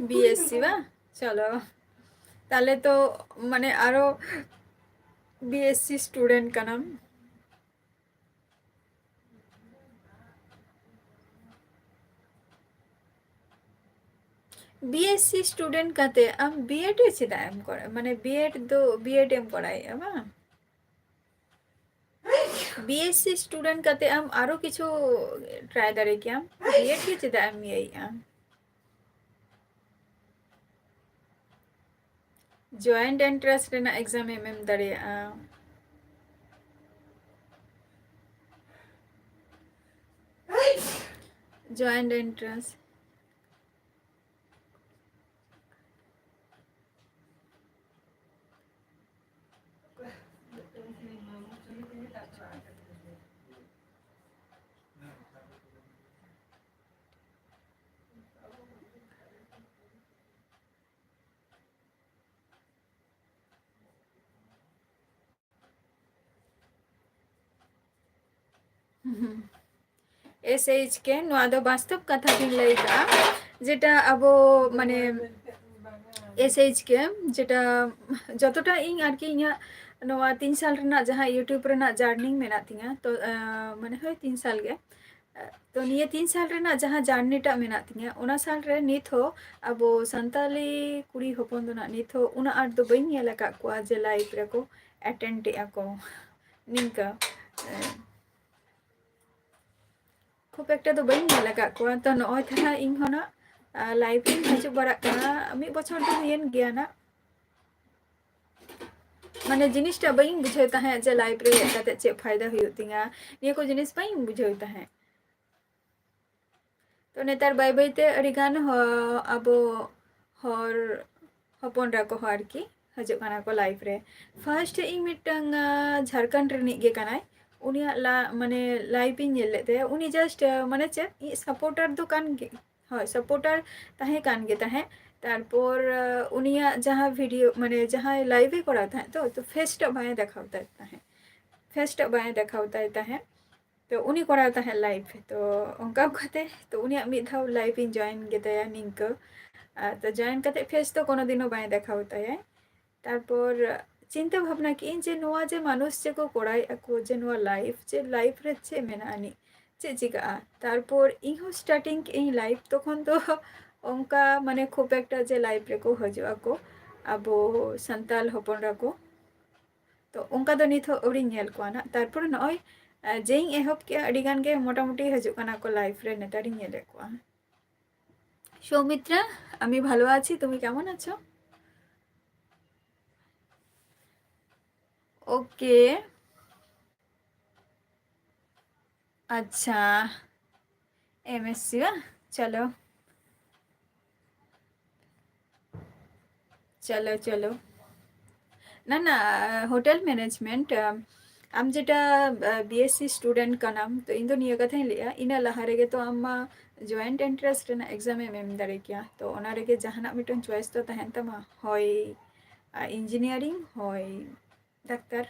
ᱵᱤ ᱮᱥ ᱥᱤ ᱵᱟᱝ? ᱪᱚᱞᱚ, ᱛᱟᱦᱞᱮ ᱛᱚ ᱢᱟᱱᱮ ᱟᱨᱚ ᱵᱤ ᱮᱥ ᱥᱤ student ᱠᱟᱱᱟᱢ᱾ ᱵᱤ ᱮᱥ ᱥᱤ student ᱠᱟᱛᱮ ᱟᱢ ᱵᱤ ᱮᱰ ᱪᱮᱫᱟᱜ ᱮᱢ ᱠᱚᱨᱟᱣ, ᱢᱟᱱᱮ ᱵᱤ ᱮᱰ ᱫᱚ, ᱵᱤ ᱮᱰ ᱮᱢ ᱠᱚᱨᱟᱣᱮᱫᱼᱟ ᱵᱟᱝ? ᱵᱤ ᱮᱥ ᱥᱤ student ᱠᱟᱛᱮ ᱟᱢ ᱟᱨᱚ ᱠᱤᱪᱷᱩ try ᱫᱟᱲᱮ ᱠᱮᱭᱟᱢ, ᱵᱤ ᱮᱰ ᱜᱮ ᱪᱮᱫᱟᱜ ᱮᱢ ᱤᱭᱟᱹᱭᱮᱫᱼᱟ? Joint entrance ᱨᱮᱱᱟᱜ exam ᱮᱢ ᱮᱢ ᱫᱟᱲᱮᱭᱟᱜᱼᱟ᱾ Joint entrance. ᱮᱥ ᱮᱭᱤᱪ ᱠᱮ, ᱱᱚᱣᱟ ᱫᱚ ᱵᱟᱥᱛᱚᱵ ᱠᱟᱛᱷᱟ ᱜᱤᱧ ᱞᱟᱹᱭ ᱠᱟᱜᱼᱟ, ᱡᱮᱴᱟ ᱟᱵᱚ ᱢᱟᱱᱮ ᱮᱥ ᱮᱭᱤᱪ ᱠᱮ, ᱡᱮᱴᱟ ᱡᱚᱛᱚᱴᱟ ᱤᱧ ᱟᱨᱠᱤ ᱤᱧᱟᱹᱜ ᱱᱚᱣᱟ ᱛᱤᱱ ᱥᱟᱞ ᱨᱮᱱᱟᱜ ᱡᱟᱦᱟᱸ YouTube ᱨᱮᱱᱟᱜ ᱡᱟᱨᱱᱤ ᱢᱮᱱᱟᱜ ᱛᱤᱧᱟᱹ, ᱛᱚ ᱟᱸ, ᱢᱟᱱᱮ ᱦᱳᱭ ᱛᱤᱱ ᱥᱟᱞ ᱜᱮ, ᱛᱚ ᱱᱤᱭᱟᱹ ᱛᱤᱱ ᱥᱟᱞ ᱨᱮᱱᱟᱜ ᱡᱟᱦᱟᱸ ᱡᱟᱨᱱᱤᱴᱟᱜ ᱢᱮᱱᱟᱜ ᱛᱤᱧᱟᱹ, ᱚᱱᱟ ᱥᱟᱞ ᱨᱮ ᱱᱤᱛ ᱦᱚᱸ ᱟᱵᱚ ᱥᱟᱱᱛᱟᱞᱤ ᱠᱩᱲᱤ ᱦᱚᱯᱚᱱ ᱫᱚ ᱱᱟᱜ ᱱᱤᱛ ᱦᱚᱸ ᱩᱱᱟᱹᱜ ᱟᱸᱴ ᱫᱚ ᱵᱟᱹᱧ ᱧᱮᱞ ᱟᱠᱟᱫ ᱠᱚᱣᱟ ᱡᱮ ᱞᱟᱭᱤᱵᱷ ᱨᱮᱠᱚ ᱮᱴᱮᱱᱰ ᱮᱫᱼᱟ ᱠᱚ ᱱᱤᱝᱠᱟᱹ᱾ ᱠᱷᱩᱵ ᱮᱠᱴᱟ ᱫᱚ ᱵᱟᱹᱧ ᱧᱮᱞ ᱟᱠᱟᱫ ᱠᱚᱣᱟ᱾ ᱛᱚ ᱱᱚᱜᱼᱚᱭ ᱛᱟᱦᱮᱸ ᱤᱧ ᱦᱚᱸ ᱱᱟᱜ ᱞᱟᱭᱤᱵᱷ ᱨᱤᱧ ᱦᱤᱡᱩᱜ ᱵᱟᱲᱟᱜ ᱠᱟᱱᱟ, ᱢᱤᱫ ᱵᱚᱪᱷᱚᱨ ᱫᱚ ᱦᱩᱭᱮᱱ ᱜᱮᱭᱟ ᱱᱟᱜ᱾ ᱢᱟᱱᱮ ᱡᱤᱱᱤᱥᱴᱟ ᱵᱟᱹᱧ ᱵᱩᱡᱷᱟᱹᱣ ᱛᱟᱦᱮᱸᱫ ᱡᱮ ᱞᱟᱭᱤᱵᱷ ᱨᱮ ᱦᱮᱡ ᱠᱟᱛᱮ ᱪᱮᱫ ᱯᱷᱟᱭᱫᱟ ᱦᱩᱭᱩᱜ ᱛᱤᱧᱟ, ᱱᱤᱭᱟᱹ ᱠᱚ ᱡᱤᱱᱤᱥ ᱵᱟᱹᱧ ᱵᱩᱡᱷᱟᱹᱣ ᱛᱟᱦᱮᱸᱫ᱾ ᱛᱚ ᱱᱮᱛᱟᱨ ᱵᱟᱹᱭ ᱵᱟᱹᱭ ᱛᱮ ᱟᱹᱰᱤ ᱜᱟᱱ ᱦᱚ-, ᱟᱵᱚ ᱦᱚᱲ ᱦᱚᱯᱚᱱ ᱮᱨᱟ ᱠᱚᱦᱚᱸ ᱟᱨᱠᱤ ᱦᱤᱡᱩᱜ ᱠᱟᱱᱟ ᱠᱚ ᱞᱟᱭᱤᱵᱷ ᱨᱮ᱾ ᱯᱷᱟᱨᱥᱴ ᱤᱧ ᱢᱤᱫᱴᱟᱝ, ᱟᱸ, ᱡᱷᱟᱲᱠᱷᱚᱸᱰ ᱨᱤᱱᱤᱡ ᱜᱮ ᱠᱟᱱᱟᱭ, ᱩᱱᱤᱭᱟᱜ ᱞᱟ-, ᱢᱟᱱᱮ ᱞᱟᱭᱤᱵᱷ ᱤᱧ ᱧᱮᱞ ᱞᱮᱫ ᱛᱟᱭᱟ᱾ ᱩᱱᱤ ᱡᱟᱥᱴ, ᱟᱸ, ᱢᱟᱱᱮ ᱪᱮᱫ, ᱤᱧ ᱥᱟᱯᱳᱨᱴᱟᱨ ᱫᱚ ᱠᱟᱱ ᱜᱮ, ᱦᱳᱭ, ᱥᱟᱯᱳᱨᱴᱟᱨ ᱛᱟᱦᱮᱸ ᱠᱟᱱ ᱜᱮ ᱛᱟᱦᱮᱸᱫ᱾ ᱛᱟᱨᱯᱚᱨ, ᱟᱸ, ᱩᱱᱤᱭᱟᱜ ᱡᱟᱦᱟᱸ ᱵᱷᱤᱰᱤᱭᱳ, ᱢᱟᱱᱮ ᱡᱟᱦᱟᱸᱭ ᱞᱟᱭᱤᱵᱷ ᱮ ᱠᱚᱨᱟᱣ ᱛᱟᱦᱮᱸᱫ ᱛᱚ, ᱛᱚ ᱯᱷᱮᱥ ᱴᱟᱜ ᱵᱟᱭ ᱫᱮᱠᱷᱟᱣ ᱛᱟᱭ ᱛᱟᱦᱮᱸᱫ, ᱯᱷᱮᱥ ᱴᱟᱜ ᱵᱟᱭ ᱫᱮᱠᱷᱟᱣ ᱛᱟᱭ ᱛᱟᱦᱮᱸᱫ᱾ ᱛᱚ ᱩᱱᱤ ᱠᱚᱨᱟᱣ ᱛᱟᱦᱮᱸᱫ ᱞᱟᱭᱤᱵᱷ᱾ ᱛᱚ ᱚᱱᱠᱟ ᱚᱱᱠᱟᱛᱮ ᱛᱚ ᱩᱱᱤᱭᱟᱜ ᱢᱤᱫ ᱫᱷᱟᱣ ᱞᱟᱭᱤᱵᱷ ᱤᱧ ᱡᱚᱭᱮᱱ ᱠᱮᱫᱟᱭᱟ ᱱᱤᱝᱠᱟᱹ᱾ ᱟᱨ ᱛᱚ ᱡᱚᱭᱮᱱ ᱠᱟᱛᱮ ᱯᱷᱮᱥ ᱫᱚ ᱠᱳᱱᱳ ᱫᱤᱱ ᱦᱚᱸ ᱵᱟᱭ ᱫᱮᱠᱷᱟᱣ ᱛᱟᱭᱟᱭ᱾ ᱛᱟᱨᱯᱚᱨ ᱪᱤᱱᱛᱟᱹ ᱵᱷᱟᱵᱽᱱᱟ ᱠᱮᱫᱟᱹᱧ ᱡᱮ ᱱᱚᱣᱟ ᱡᱮ ᱢᱟᱱᱩᱥ ᱡᱮ ᱠᱚ ᱠᱚᱨᱟᱣᱮᱫᱼᱟ ᱠᱚ, ᱡᱮ ᱱᱚᱣᱟ ᱞᱟᱭᱤᱵᱷ, ᱡᱮ ᱞᱟᱭᱤᱵᱷ ᱨᱮ ᱪᱮᱫ ᱢᱮᱱᱟᱜᱼᱟ ᱟᱹᱱᱤᱡ, ᱪᱮᱫ ᱪᱤᱠᱟᱹᱜᱼᱟ? ᱛᱟᱨᱯᱚᱨ ᱤᱧ ᱦᱚᱸ ᱥᱴᱟᱨᱴᱤᱝ ᱠᱮᱫ ᱟᱹᱧ ᱞᱟᱭᱤᱵᱷ, ᱛᱚᱠᱷᱚᱱ ᱫᱚ ᱚᱱᱠᱟ ᱢᱟᱱᱮ ᱠᱷᱩᱵ ᱮᱠᱴᱟ ᱡᱮ ᱞᱟᱭᱤᱵᱷ ᱨᱮᱠᱚ ᱦᱤᱡᱩᱜ ᱟᱠᱚ ᱟᱵᱚ ᱥᱟᱱᱛᱟᱞ ᱦᱚᱯᱚᱱ ᱮᱨᱟ ᱠᱚ, ᱛᱚ ᱚᱱᱠᱟ ᱫᱚ ᱱᱤᱛ ᱦᱚᱸ ᱟᱹᱣᱨᱤᱧ ᱧᱮᱞ ᱠᱚᱣᱟ ᱱᱟᱜ᱾ ᱛᱟᱨᱯᱚᱨᱮ ᱱᱚᱜᱼᱚᱭ, ᱟᱸ, ᱡᱮᱧ ᱮᱦᱚᱵ ᱠᱮᱜᱼᱟ, ᱟᱹᱰᱤ ᱜᱟᱱ ᱜᱮ ᱢᱚᱴᱟᱢᱩᱴᱤ ᱦᱤᱡᱩᱜ ᱠᱟᱱᱟ ᱠᱚ ᱞᱟᱭᱤᱵᱷ ᱨᱮ, ᱱᱮᱛᱟᱨᱤᱧ ᱧᱮᱞᱮᱫ ᱠᱚᱣᱟ᱾ সৌমিত্রা, আমি ভালো আছি, তুমি কেমন আছো? ওকে। আচ্ছা, এমএসসি বা? চলো। চলো, চলো। না, না, আহ, হোটেল ম্যানেজমেন্ট, আম, ᱟᱢ ᱡᱮᱴᱟ, ᱟᱸ, ᱵᱤᱮᱥᱥᱤ ᱥᱴᱩᱰᱮᱱᱴ ᱠᱟᱱᱟᱢ, ᱛᱚ ᱤᱧ ᱫᱚ ᱱᱤᱭᱟᱹ ᱠᱟᱛᱷᱟᱧ ᱞᱟᱹᱭᱟ, ᱤᱱᱟᱹ ᱞᱟᱦᱟ ᱨᱮᱜᱮ ᱛᱚ ᱟᱢ ᱢᱟ ᱡᱚᱭᱮᱱᱴ ᱮᱱᱴᱨᱟᱱᱥ ᱨᱮᱱᱟᱜ ᱮᱠᱡᱟᱢ ᱮᱢ ᱮᱢ ᱫᱟᱲᱮ ᱠᱮᱭᱟ᱾ ᱛᱚ ᱚᱱᱟ ᱨᱮᱜᱮ ᱡᱟᱦᱟᱱᱟᱜ ᱢᱤᱫᱴᱟᱝ ᱪᱚᱭᱮᱥ ᱫᱚ ᱛᱟᱦᱮᱱ ᱛᱟᱢᱟ, ᱦᱚᱭ, ᱟᱸ, ᱤᱧᱡᱤᱱᱤᱭᱟᱨᱤᱝ, ᱦᱚᱭ ᱰᱟᱠᱛᱟᱨ᱾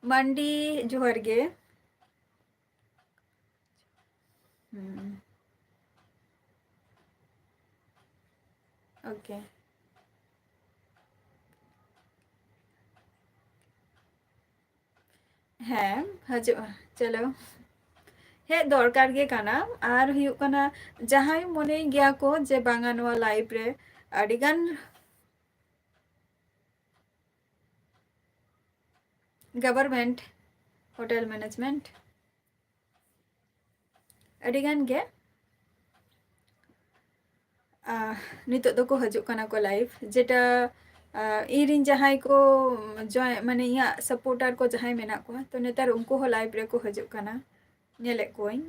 ᱢᱟᱱᱰᱤ, ᱡᱚᱦᱟᱨ ᱜᱮ᱾ ᱦᱩᱸ᱾ OK᱾ ᱦᱮᱸ, ᱦᱤᱡᱩᱜᱼᱟ᱾ ᱪᱚᱞᱚ᱾ ᱦᱮᱡ ᱫᱚᱨᱠᱟᱨ ᱜᱮ ᱠᱟᱱᱟ᱾ ᱟᱨ ᱦᱩᱭᱩᱜ ᱠᱟᱱᱟ, ᱡᱟᱦᱟᱸᱭ ᱢᱚᱱᱮᱭ ᱜᱮᱭᱟ ᱠᱚ ᱡᱮ ᱵᱟᱝᱟ, ᱱᱚᱣᱟ life ᱨᱮ ᱟᱹᱰᱤᱜᱟᱱ government, hotel management, ᱟᱹᱰᱤᱜᱟᱱ ᱜᱮ, ᱟᱦ, ᱱᱤᱛᱚᱜ ᱫᱚᱠᱚ ᱦᱤᱡᱩᱜ ᱠᱟᱱᱟ ᱠᱚ live, ᱡᱮᱴᱟ, ᱟᱦ, ᱤᱧᱨᱮᱱ ᱡᱟᱦᱟᱸᱭ ᱠᱚ join, ᱢᱟᱱᱮ ᱤᱧᱟᱹᱜ supporter ᱠᱚ ᱡᱟᱦᱟᱸᱭ ᱢᱮᱱᱟᱜ ᱠᱚᱣᱟ, ᱛᱚ ᱱᱮᱛᱟᱨ ᱩᱱᱠᱩ ᱦᱚᱸ live ᱨᱮᱠᱚ ᱦᱤᱡᱩᱜ ᱠᱟᱱᱟ, ᱧᱮᱞᱮᱫ ᱠᱚᱣᱟᱧ᱾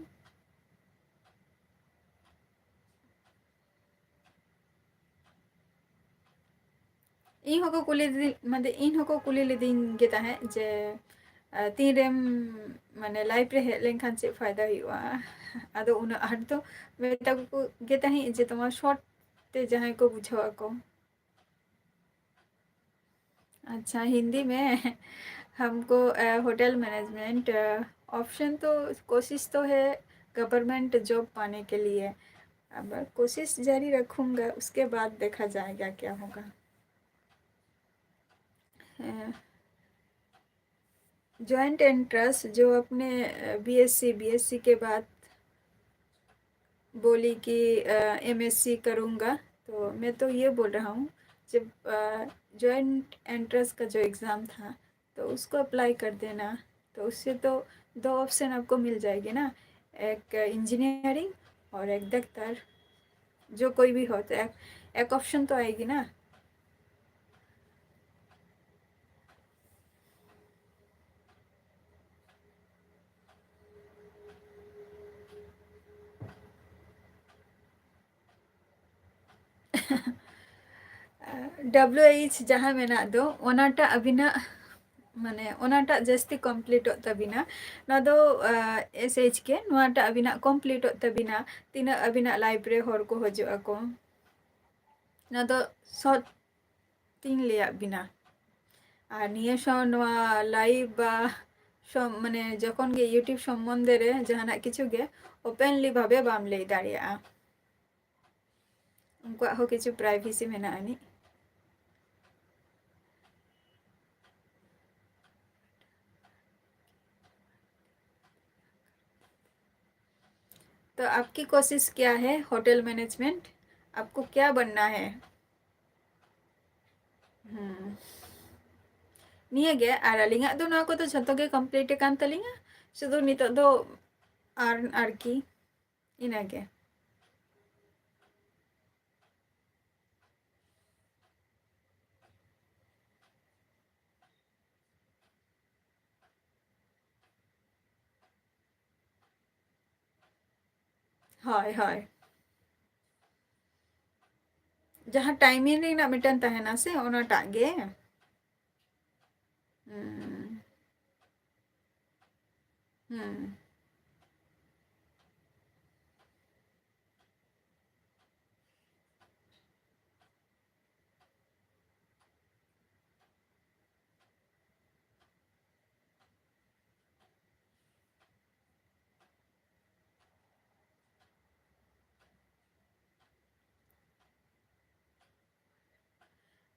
ᱤᱧ ᱦᱚᱸᱠᱚ ᱠᱩᱞᱤ ᱞᱤᱫᱤᱧ, ᱢᱟᱱᱮ ᱤᱧ ᱦᱚᱸᱠᱚ ᱠᱩᱞᱤ ᱞᱤᱫᱤᱧ ᱜᱮ ᱛᱟᱦᱮᱸᱫ ᱡᱮ, ᱟᱦ, ᱛᱤᱱᱨᱮᱢ, ᱢᱟᱱᱮ live ᱨᱮ ᱦᱮᱡ ᱞᱮᱱᱠᱷᱟᱱ ᱪᱮᱫ ᱯᱷᱟᱭᱫᱟ ᱦᱩᱭᱩᱜᱼᱟ? ᱟᱫᱚ ᱩᱱᱟᱹᱜ ᱟᱸᱴ ᱫᱚ ᱢᱮᱛᱟ ᱠᱚ ᱜᱮ ᱛᱟᱦᱮᱸᱫ ᱡᱮ ᱛᱳᱢᱟᱨ short ᱛᱮ ᱡᱟᱦᱟᱸᱭ ᱠᱚ ᱵᱩᱡᱷᱟᱹᱣ ᱟᱠᱚ᱾ अच्छा, हिंदी में हमको, अ, होटल मैनेजमेंट, अ, ऑप्शन तो, कोशिश तो है गवर्नमेंट जॉब पाने के लिए। अब कोशिश जारी रखूँगा, उसके बाद देखा जाएगा क्या होगा। अ, जॉइंट एंट्रेंस जो अपने, अ, बीएससी, बीएससी के बाद बोली कि, अ, एमएससी करूँगा, तो मैं तो ये बोल रहा हूँ, जब, अ, जॉइंट एंट्रेंस का जो एग्ज़ाम था, तो उसको अप्लाई कर देना, तो उससे तो दो ऑप्शन आपको मिल जाएगी ना, एक इंजीनियरिंग और एक डॉक्टर, जो कोई भी हो, तो एक, एक ऑप्शन तो आएगी ना। ᱰᱟᱵᱞᱤᱭᱩ ᱮᱭᱤᱪ ᱡᱟᱦᱟᱸ ᱢᱮᱱᱟᱜ ᱫᱚ, ᱚᱱᱟᱴᱟᱜ ᱟᱹᱵᱤᱱᱟᱜ, ᱢᱟᱱᱮ, ᱚᱱᱟᱴᱟᱜ ᱡᱟᱹᱥᱛᱤ ᱠᱚᱢᱯᱞᱤᱴᱚᱜ ᱛᱟᱹᱵᱤᱱᱟ᱾ ᱱᱚᱣᱟ ᱫᱚ, ᱟᱦ, ᱮᱥ ᱮᱭᱤᱪ ᱠᱮ, ᱱᱚᱣᱟᱴᱟᱜ ᱟᱹᱵᱤᱱᱟᱜ ᱠᱚᱢᱯᱞᱤᱴᱚᱜ ᱛᱟᱹᱵᱤᱱᱟ᱾ ᱛᱤᱱᱟᱹᱜ ᱟᱹᱵᱤᱱᱟᱜ ᱞᱟᱭᱤᱯᱷ ᱨᱮ ᱦᱚᱲ ᱠᱚ ᱦᱤᱡᱩᱜ ᱟᱠᱚ, ᱱᱚᱣᱟ ᱫᱚ ᱥᱚᱛ ᱛᱤᱧ ᱞᱟᱹᱭᱟᱫ ᱵᱤᱱᱟ᱾ ᱟᱨ ᱱᱤᱭᱟᱹ ᱥᱚ-, ᱱᱚᱣᱟ live ᱵᱟ ᱥᱚᱢ-, ᱢᱟᱱᱮ ᱡᱚᱠᱷᱚᱱ ᱜᱮ YouTube ᱥᱚᱢᱵᱚᱱᱫᱷᱮ ᱨᱮ ᱡᱟᱦᱟᱱᱟᱜ ᱠᱤᱪᱷᱩ ᱜᱮ openly ᱵᱷᱟᱵᱮ ᱵᱟᱢ ᱞᱟᱹᱭ ᱫᱟᱲᱮᱭᱟᱜᱼᱟ᱾ ᱩᱱᱠᱩᱣᱟᱜ ᱦᱚᱸ ᱠᱤᱪᱷᱩ privacy ᱢᱮᱱᱟᱜ ᱟᱹᱱᱤᱡ᱾ तो आपकी कोशिश क्या है होटल मैनेजमेंट? आपको क्या बनना है? ᱦᱩᱸ᱾ ᱱᱤᱭᱟᱹ ᱜᱮ, ᱟᱨ ᱟᱹᱞᱤᱧᱟᱜ ᱫᱚ ᱱᱚᱣᱟ ᱠᱚᱫᱚ ᱡᱷᱚᱛᱚ ᱜᱮ complete ᱟᱠᱟᱱ ᱛᱟᱹᱞᱤᱧᱟ᱾ ᱥᱩᱫᱷᱩ ᱱᱤᱛᱚᱜ ᱫᱚ ᱟᱨ, ᱟᱨᱠᱤ, ᱤᱱᱟᱹ ᱜᱮ᱾ ᱦᱳᱭ, ᱦᱳᱭ᱾ ᱡᱟᱦᱟᱸ timing ᱨᱮᱱᱟᱜ ᱢᱤᱫᱴᱮᱱ ᱛᱟᱦᱮᱱᱟ ᱥᱮ, ᱚᱱᱟᱴᱟᱜ ᱜᱮ᱾ ᱦᱩᱸ᱾ ᱦᱩᱸ᱾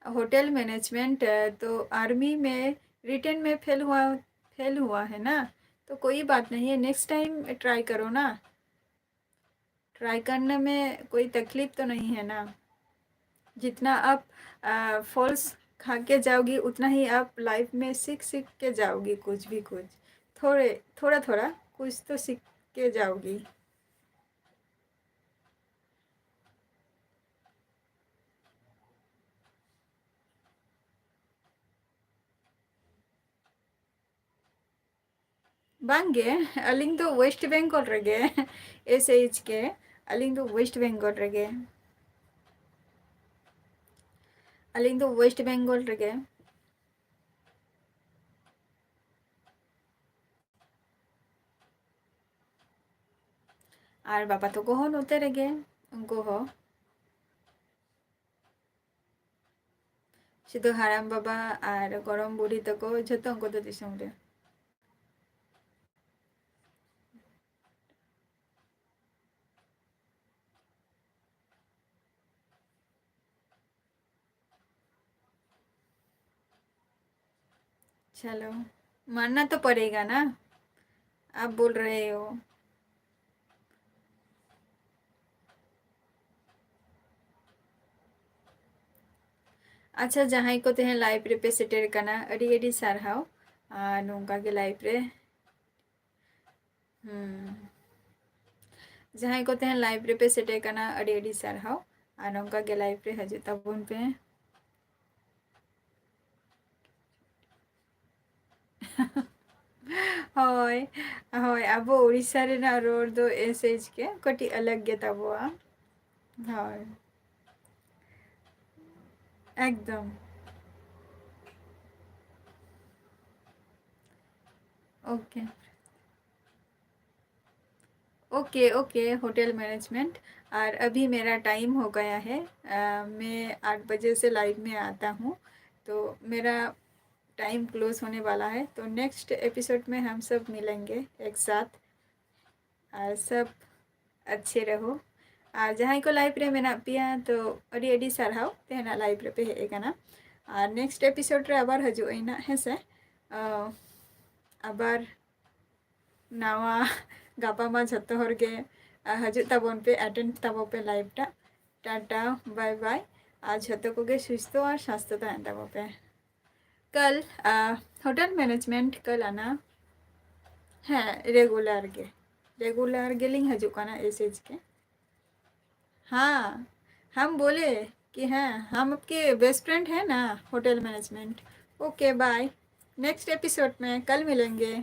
होटल मैनेजमेंट, अ, तो आर्मी में रिटेन में फेल हुआ, फेल हुआ है ना, तो कोई बात नहीं है, नेक्स्ट टाइम ट्राई करो ना। ट्राई करने में कोई तकलीफ तो नहीं है ना। जितना आप, अ, फॉल्स खा के जाओगी, उतना ही आप लाइफ में सीख सीख के जाओगी, कुछ भी कुछ। थोड़े, थोड़ा थोड़ा कुछ तो सीख के जाओगी। ᱵᱟᱝᱜᱮ, ᱟᱹᱞᱤᱧ ᱫᱚ ᱳᱭᱮᱥᱴ ᱵᱮᱝᱜᱚᱞ ᱨᱮᱜᱮ, ᱮᱥ ᱮᱭᱤᱪ ᱠᱮ, ᱟᱹᱞᱤᱧ ᱫᱚ ᱳᱭᱮᱥᱴ ᱵᱮᱝᱜᱚᱞ ᱨᱮᱜᱮ, ᱟᱹᱞᱤᱧ ᱫᱚ ᱳᱭᱮᱥᱴ ᱵᱮᱝᱜᱚᱞ ᱨᱮᱜᱮ᱾ ᱟᱨ ᱵᱟᱵᱟ ᱛᱟᱠᱚ ᱦᱚᱸ ᱱᱚᱛᱮ ᱨᱮᱜᱮ, ᱩᱱᱠᱩ ᱦᱚᱸ᱾ ᱥᱩᱫᱷᱩ ᱦᱟᱲᱟᱢ ᱵᱟᱵᱟ ᱟᱨ ᱜᱚᱲᱚᱢ ᱵᱩᱰᱷᱤ ᱛᱟᱠᱚ, ᱡᱷᱚᱛᱚ ᱩᱱᱠᱩ ᱫᱚ ᱫᱤᱥᱚᱢ ᱨᱮ᱾ चलो, मानना तो पड़ेगा ना, आप बोल रहे हो। ᱟᱪᱪᱷᱟ, ᱡᱟᱦᱟᱸᱭ ᱠᱚ ᱛᱮᱦᱮᱧ live ᱨᱮᱯᱮ ᱥᱮᱴᱮᱨ ᱠᱟᱱᱟ, ᱟᱹᱰᱤ ᱟᱹᱰᱤ ᱥᱟᱨᱦᱟᱣ᱾ ᱟᱨ ᱱᱚᱝᱠᱟ ᱜᱮ live ᱨᱮ, ᱦᱩᱸ, ᱡᱟᱦᱟᱸᱭ ᱠᱚ ᱛᱮᱦᱮᱧ live ᱨᱮᱯᱮ ᱥᱮᱴᱮᱨ ᱠᱟᱱᱟ, ᱟᱹᱰᱤ ᱟᱹᱰᱤ ᱥᱟᱨᱦᱟᱣ᱾ ᱟᱨ ᱱᱚᱝᱠᱟ ᱜᱮ live ᱨᱮ ᱦᱤᱡᱩᱜ ᱛᱟᱵᱚᱱ ᱯᱮ᱾ ᱦᱳᱭ, ᱦᱳᱭ, ᱟᱵᱚ ᱩᱲᱤᱥᱥᱟ ᱨᱮᱱᱟᱜ ᱨᱚᱲ ᱫᱚ S H K ᱠᱟᱹᱴᱤᱡ ᱟᱞᱟᱜᱽ ᱜᱮ ᱛᱟᱵᱚᱣᱟ᱾ ᱦᱳᱭ, ᱮᱠᱫᱚᱢ᱾ OK। OK, OK, hotel management. और अभी मेरा टाइम हो गया है, अ, मैं आठ बजे से लाइव में आता हूँ, तो मेरा टाइम क्लोज होने वाला है। तो नेक्स्ट एपिसोड में हम सब मिलेंगे एक साथ, और सब अच्छे रहो। ᱟᱨ ᱡᱟᱦᱟᱸᱭ ᱠᱚ ᱞᱟᱭᱤᱵᱷ ᱨᱮ ᱢᱮᱱᱟᱜ ᱯᱮᱭᱟ, ᱛᱚ ᱟᱹᱰᱤ ᱟᱹᱰᱤ ᱥᱟᱨᱦᱟᱣ ᱛᱮᱦᱮᱧᱟᱜ ᱞᱟᱭᱤᱵᱷ ᱨᱮᱯᱮ ᱦᱮᱡ ᱟᱠᱟᱱᱟ᱾ ᱟᱨ ᱱᱮᱠᱥᱴ ᱮᱯᱤᱥᱳᱰ ᱨᱮ ᱟᱵᱟᱨ ᱦᱤᱡᱩᱜ ᱟᱹᱧ ᱱᱟᱜ, ᱦᱮᱸ ᱥᱮ? ᱟᱵᱟᱨ ᱱᱟᱣᱟ ᱜᱟᱯᱟ ᱢᱟ ᱡᱷᱚᱛᱚ ᱦᱚᱲ ᱜᱮ, ᱟ, ᱦᱤᱡᱩᱜ ᱛᱟᱵᱚᱱ ᱯᱮ, ᱮᱴᱮᱱᱰ ᱛᱟᱵᱚ ᱯᱮ ᱞᱟᱭᱤᱵᱷ ᱴᱟ᱾ ᱴᱟᱴᱟ, ᱵᱟᱭ ᱵᱟᱭ᱾ ᱟᱨ ᱡᱷᱚᱛᱚ ᱠᱚᱜᱮ ᱥᱩᱥᱛᱷᱚ ᱟᱨ ᱥᱟᱥᱛᱷᱚ ᱛᱟᱦᱮᱱ ᱛᱟᱵᱚ ᱯᱮ᱾ ᱠᱟᱞ, ᱟ, ᱦᱳᱴᱮᱞ ᱢᱮᱱᱮᱡᱽᱢᱮᱱᱴ ᱠᱟᱞ ᱟᱱᱟ᱾ ᱦᱮᱸ, ᱨᱮᱜᱩᱞᱟᱨ ᱜᱮ, ᱨᱮᱜᱩᱞᱟᱨ ᱜᱮᱞᱤᱧ ᱦᱤᱡᱩᱜ ᱠᱟᱱᱟ S H K। हाँ, हम बोले कि हाँ, हम आपके बेस्ट फ्रेंड हैं ना, hotel management. OK, bye. Next episode में कल मिलेंगे।